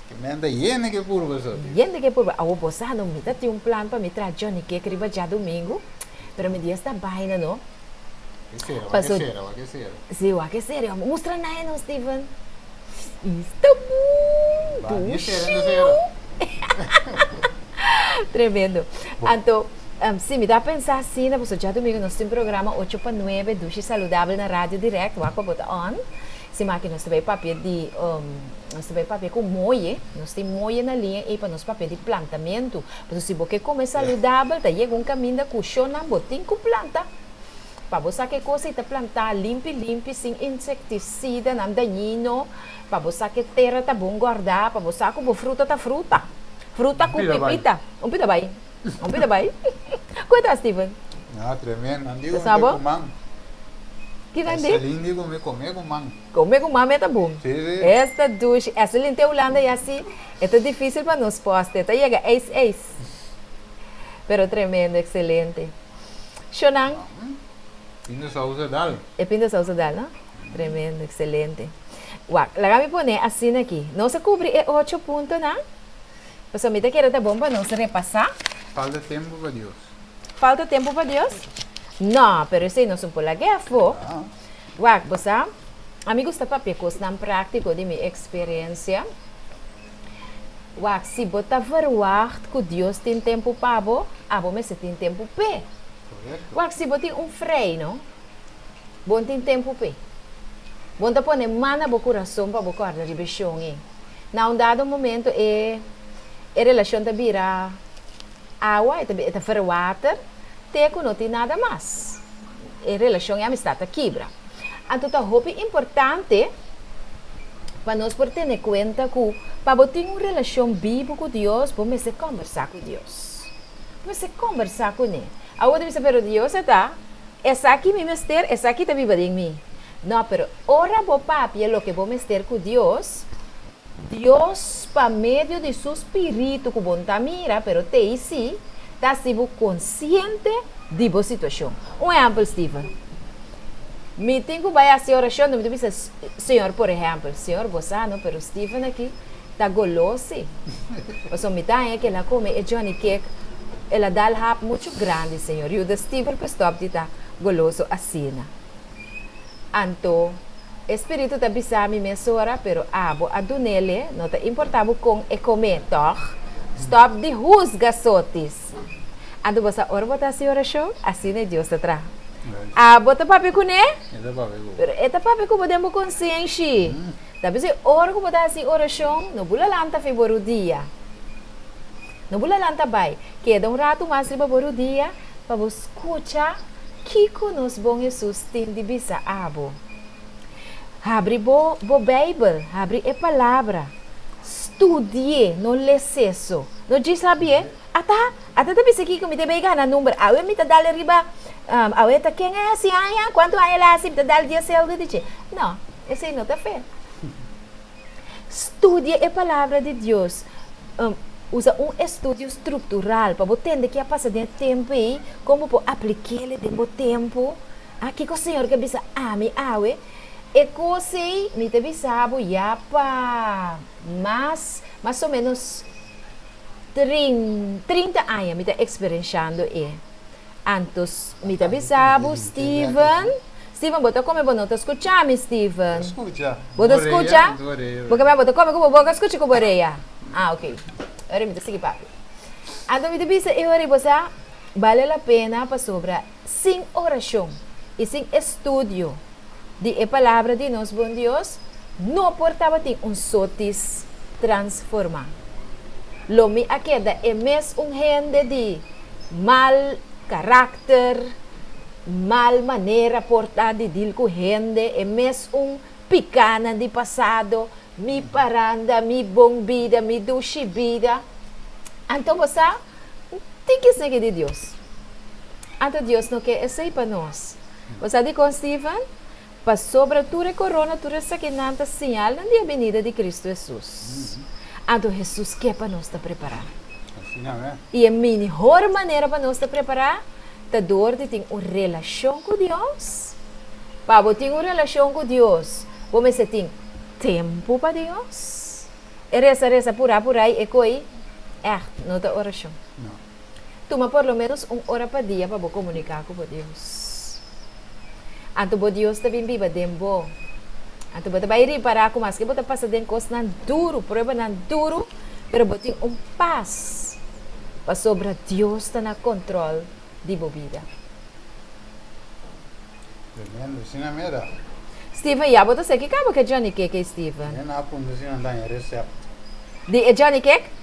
Ke men ta yende ke purba so. Yende ke purba. Awor bo sa no, mi ta tin un plan pa mi traha Johnny Cake riba djadumingu, pero mi di esta baina no. Ke sera, wak ke sera, wak ke sera. Si, wak ke sera. Mustra na e no, Steven. Esta bon! Ba, ni sera no sera. Tremendo. Anto, si, mi ta pensa asina, pasobra djadumingu nos tin programa ocho pa nuebe, Dushi Saludabel na Radio Direct, wak pa bo ta on. Si maki nos ta bai papia di, nos ta bai papia ku moye, nos tin moye na liña ei pa nos papia di plantamentu. Pasobra si bo ke kome saludabel, ta yega un kaminda ku shonnan bo tin ku planta. Pa bo sa ke kos ei ta plantá limpi limpi, sin insektisidanan dañino, pa bo sa ke tera ta bon gòrdá, pa bo sa ku bo fruta ta fruta. Fruta ku pipita. Un pida bai. Un pida bai. Ku e ta, Steven? Ah, tremendo. Nan di Bo ku sa mi bo? ku man. Ki nan di? Esselin di ku mi kome ku man. Kome ku man meta bon. Sí, sí. Esta dushi. Esselin te Hulanda ya si e ta dificil pa nos poste. E ta yega eis eis. Pero tremendo, excelente. Shonan. Pinda sausa dal. E pinda sausa dal, no? Tremendo, excelente. Wak, laga mi pone asina aki. Nos a cubri e ocho puntonan. Pasobra mi ta kere ta bon pa nos repasá. Falta tempu pa Dios. Falta tempu pa Dios? No, pero esei nos un por lag'é afó. Wak, bo sa, ami gusta papia kosnan práktiko di mi eksperensia. Wak, si bo ta verwagt ku Dios tin tempu pa bo, abo mester tin tempu p'e. Wak, si bo tin un freino, bo no tin tempu p'e. Bo no ta pone man na bo kurason pa bo kòrda riba e shon ei. Na un dado momento e e relashon ta bira. awa, e ta e ta verwater te ku no tin nada mas. E relashon, e amistat ta kibra. Anto ta hopi importante pa nos por tene kuenta ku pa bo tin un relashon bibu ku Dios, bo mester kòmbersá ku Dios. Bo mester kòmbersá kuné. Awor ta bisa, pero Dios a ta, esaki mi mester, esaki ta biba den mi. No, pero ora bo papia loke bo mester ku Dios, Dios pa medio di su spiritu ku bo no ta mira, pero t'ei sí, ta hasi bo konsiente di bo situashon. Un ehèmpel, Steven. Mi tin ku bai hasi orashon, mi ta bisa Señor, por ehèmpel, Señor, bo sa no, pero Steven aki ta golosi. Pasobra mi ta haña ku el a kome e Johnny Cake, el a dal hap muchu grandi, Señor. Yuda Steven pa stòp di ta goloso asina. Anto, e spiritu ta bisa mi mesora, pero abo a dun'ele, no ta importá bo kon e komé, tòg? Stòp di husga, sotis! Anto bo sa ora bo ta hasi orashon, asina e Dios ta traha. Abo ta papia kuné, pero e ta papia ku bo den bo konsenshi. Ta p'esei ora ku bo ta hasi orashon, no bula lanta fi bo rudia. No bula lanta bai. Keda un ratu mas riba bo rudia pa bo skucha Kiko nos bon Hesus tin di bisa abo? Habri bo bo Beibel, habri e Palabra, studi'é, no les'é so. No djis habié, Ata, ata ta bisa kiko, mi ta bay gana number, awe mi ta dal riba, awe ta ken a hasi aña, kuantu aña el a hasi, mi ta dal dies seldo di dje. No, esei no ta fe. Studia e Palabra di Dios. Usa un estudio struktural pa bo tende ke a pasa den e tempu ei, kon bo por aplik'el den bo tempu. A Kiko Señor ke bisa ami awe? E kos ei mi ta bisa bo ya pa mas, mas o ménos 30 aña mi ta eksperenshando e. Anto mi ta bisa bo, Steven, Steven, bo ta come bo no ta scucha mi, Steven. Scucha. Bo ta scucha? Bo bo ta come cu bo boca scucha cu bo orea. Ah, ok. Ora mi ta sigui papia. Anto mi ta bisa e ora bo sa, bale la pena pasobra sin oracion y sin estudio di e palabra di nos bon Dios, no por tabatin un sotis transforma. Lo mi a keda e mes un hende di mal karakter, mal manera por ta di dil ku hende, e mes un pikanan di pasado, mi paranda, mi bon bida, mi dushi bida. Anto bo sa, tin ki esaki di Dios. Anto Dios no ke esei pa nos. Bo sa dikon, Steven? Pasobra tur e korona, tur esakinan ta siñalnan di e binida di Kristu Hesus. Anto Hesus ke pa nos ta prepará. I e mihor manera pa nos ta prepará ta dor di tin un relashon ku Dios. Pa bo tin un relashon ku Dios, bo mester tin tempu pa Dios. E resa resa purá purá i e koi, ègt, no ta orashon. Tuma por lo ménos un ora pa dia pa bo komuniká ku bo Dios. Anto bo Dios ta bin biba den bo. Anto bo ta bai ripará ku maske bo ta pasa den kosnan duru, pruebanan duru, pero bo tin un pas pasobra Dios ta na kontròl di bo bida. Tremendo, asina mera. Steven, ya bo ta sa ki kaba ku e Johnny Cake ei, Steven? Mi a puntra si nan daña resèpt. Di e Johnny Cake?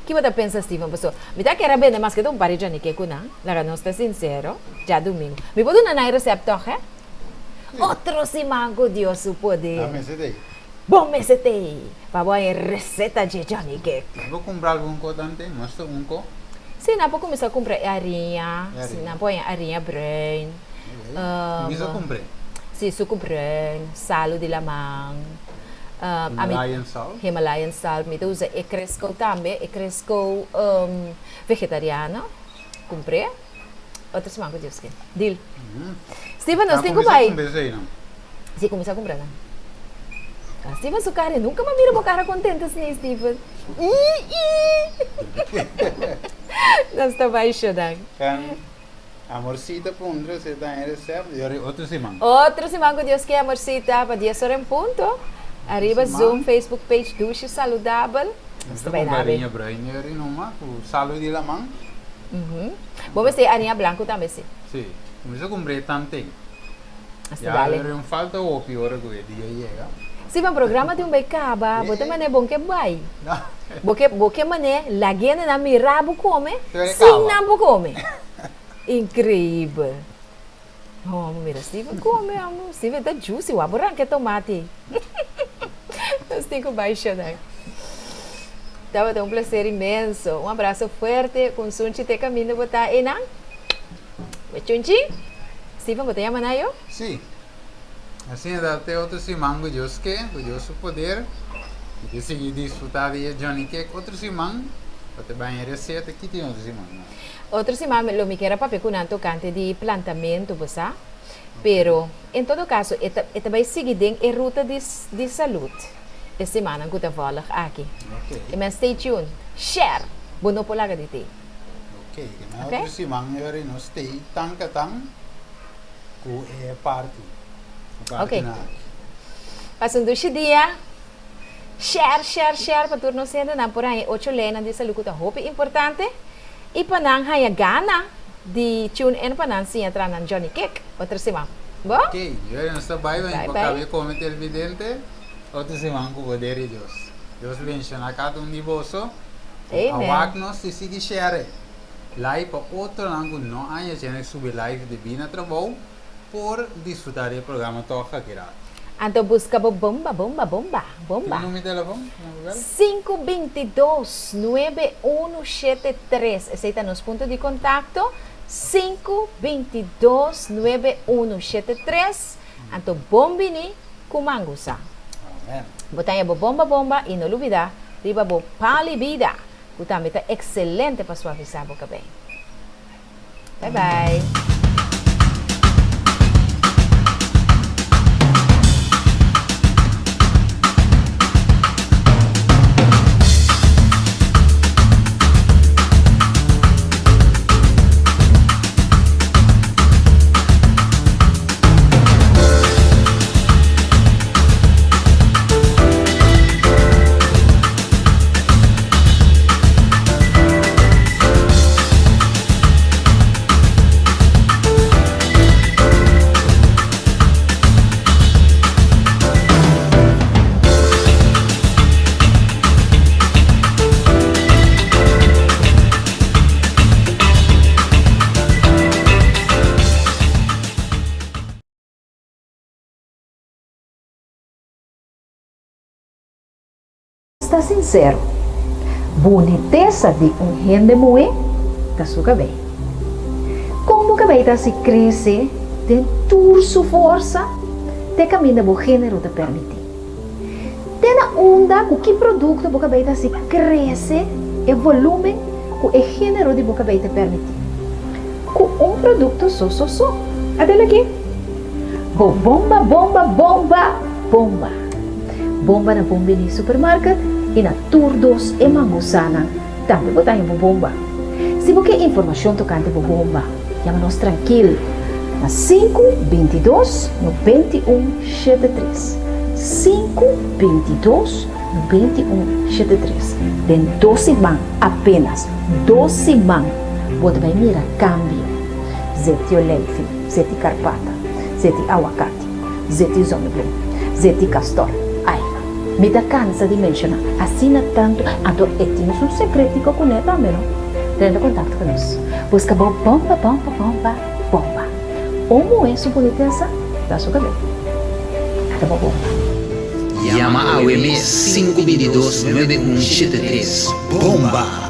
Ki bo ta pensa Steven paso mi ta kere a bende maske ta un par di djaniké ku nan, laga nos ta sinsero, djadumingu. Mi por duna nan e resèpt tòg he? Otro siman ku Dios su poder. Nan mester t'ei. Bo mester t'ei pa bo haña e reseta dje djanikek. Nan por kumpra algun kos ante? Muestra un ko. Si, nan por kuminsá kumpra e ariña, si nan por haña ariña bruin. Kuminsá kumpr'é. Si, suku bruin, salu di laman. Himalayan salt. Himalayan salt. Mi ta usa e Crisco tambe, e Crisco vegetariano. Cumpr'é. Otro siman cu Dios ke. Deal. Steven, nos tin cu bai. Cuminsa cumpra eseinan. Si, cuminsa cumpra nan. Ah, Steven su cara, nunca m'a mira bo cara contento asina, Steven. Ii, ii. Nos ta bai shodan. Amorcita puntra si e ta en recept y ori otro siman. Otro siman cu Dios ke Amorcita pa dies ora en punto. Ariba Zoom Facebook page Dushi Saludabel. Nos ta bai na Ariña bruin y ori numa cu salo di laman. Bo mester ariña blanco tambe si. Si. Cuminsa cumbre tanten. Ya ori un falta hopi ora cu e dia yega. Si ma programa tin un bai kaba, bo ta manera bon ke bai. Bo ke bo ke manera laga hende nan mira bo kome sin nan por kome. Increibel. Homo mira Steven kome amo. Steven ta juicy wak bo ranka e tomati. Nos tin ku bai shonan. Tabata un placer inmenso. Un abraso fuerte ku un sunchi te kaminda bo ta einan. Chunchi, Steven bo ta yama nan yo? Si. Asina ta te otro siman ku Dios ke, ku Dios su poder, mi ta sigui disfruta di e Johnny Cake otro siman, pa ta baña receta ki tin otro siman? Otro siman lo mi kier a papia ku nan tokante di plantamentu, bo sa. Pero, en todo kaso, e ta e ta bai sigui den e ruta di di salud e simannan ku ta vòlg aki. E men stay tuned, share! Bo no por laga di tei. Ok, e men otro siman e ora nos stay tan katan ku e party, e partynan aki. Pasa un dushi dia. Share, share, share pa tur nos hendenan por haña e ocho leynan di salud ku ta hopi importante i pa nan haña gana di tune in pa nan siña traha nan Johnny Cake otro siman. Bo? Ok, yo nos ta bai bai pa kabe kome televidente otro siman ku poder di Dios. Dios benshoná kada un di boso ku a wak nos i sigui share live pa otronan ku no haña chèns di subi live debí na trabou. Por disfruta di e programa tog aki rato. Anto buska bo bomba bomba bomba bomba. Tin numero telefon? Sinku bintidos nuebe unu shete tres esei ta nos punto di kontakto sinku bintidos nuebe unu shete tres anto bon bini ku mangusa. Amen. Bo ta haña bo bomba bomba i no lubida riba bo pali bida ku tambe ta ekselente pa suavisá bo kabei. Bye bye. Ta sinsero, bunitesa di un hende muhé ta su kabei. Kon bo kabei ta hasi krese den tur su forsa te kaminda bo género ta permití? Te na unda ku ki produkto bo kabei ta hasi krese e volúmen ku e género di bo kabei ta permití? Ku un produkto so so so. Atel aki. Bo bomba bomba bomba bomba. Bomba na Bon Bini Supermarket i na tur dos e mangusanan tambe bo ta haña bo bomba. Si bo ke informashon tokante bo bomba, yama nos trankil na sinku 22 91 73, sinku 22 91 73. Den dos siman, apenas dos siman, bo ta bai mira kambio. Zeti oleifi, zeti karpata, zeti awakati, zeti zonnebloem, zeti kastor. Ai, mi ta kansa di menshoná asina tantu, anto e tin su sekretico kuné tambe no. Drenta kontakto ku nos. Buska bo bomba, bomba, bomba, bomba. Un muhé su bunitesa ta su kabei. Ata bo bomba. Yama awe mes 5 22 91 73. Bomba!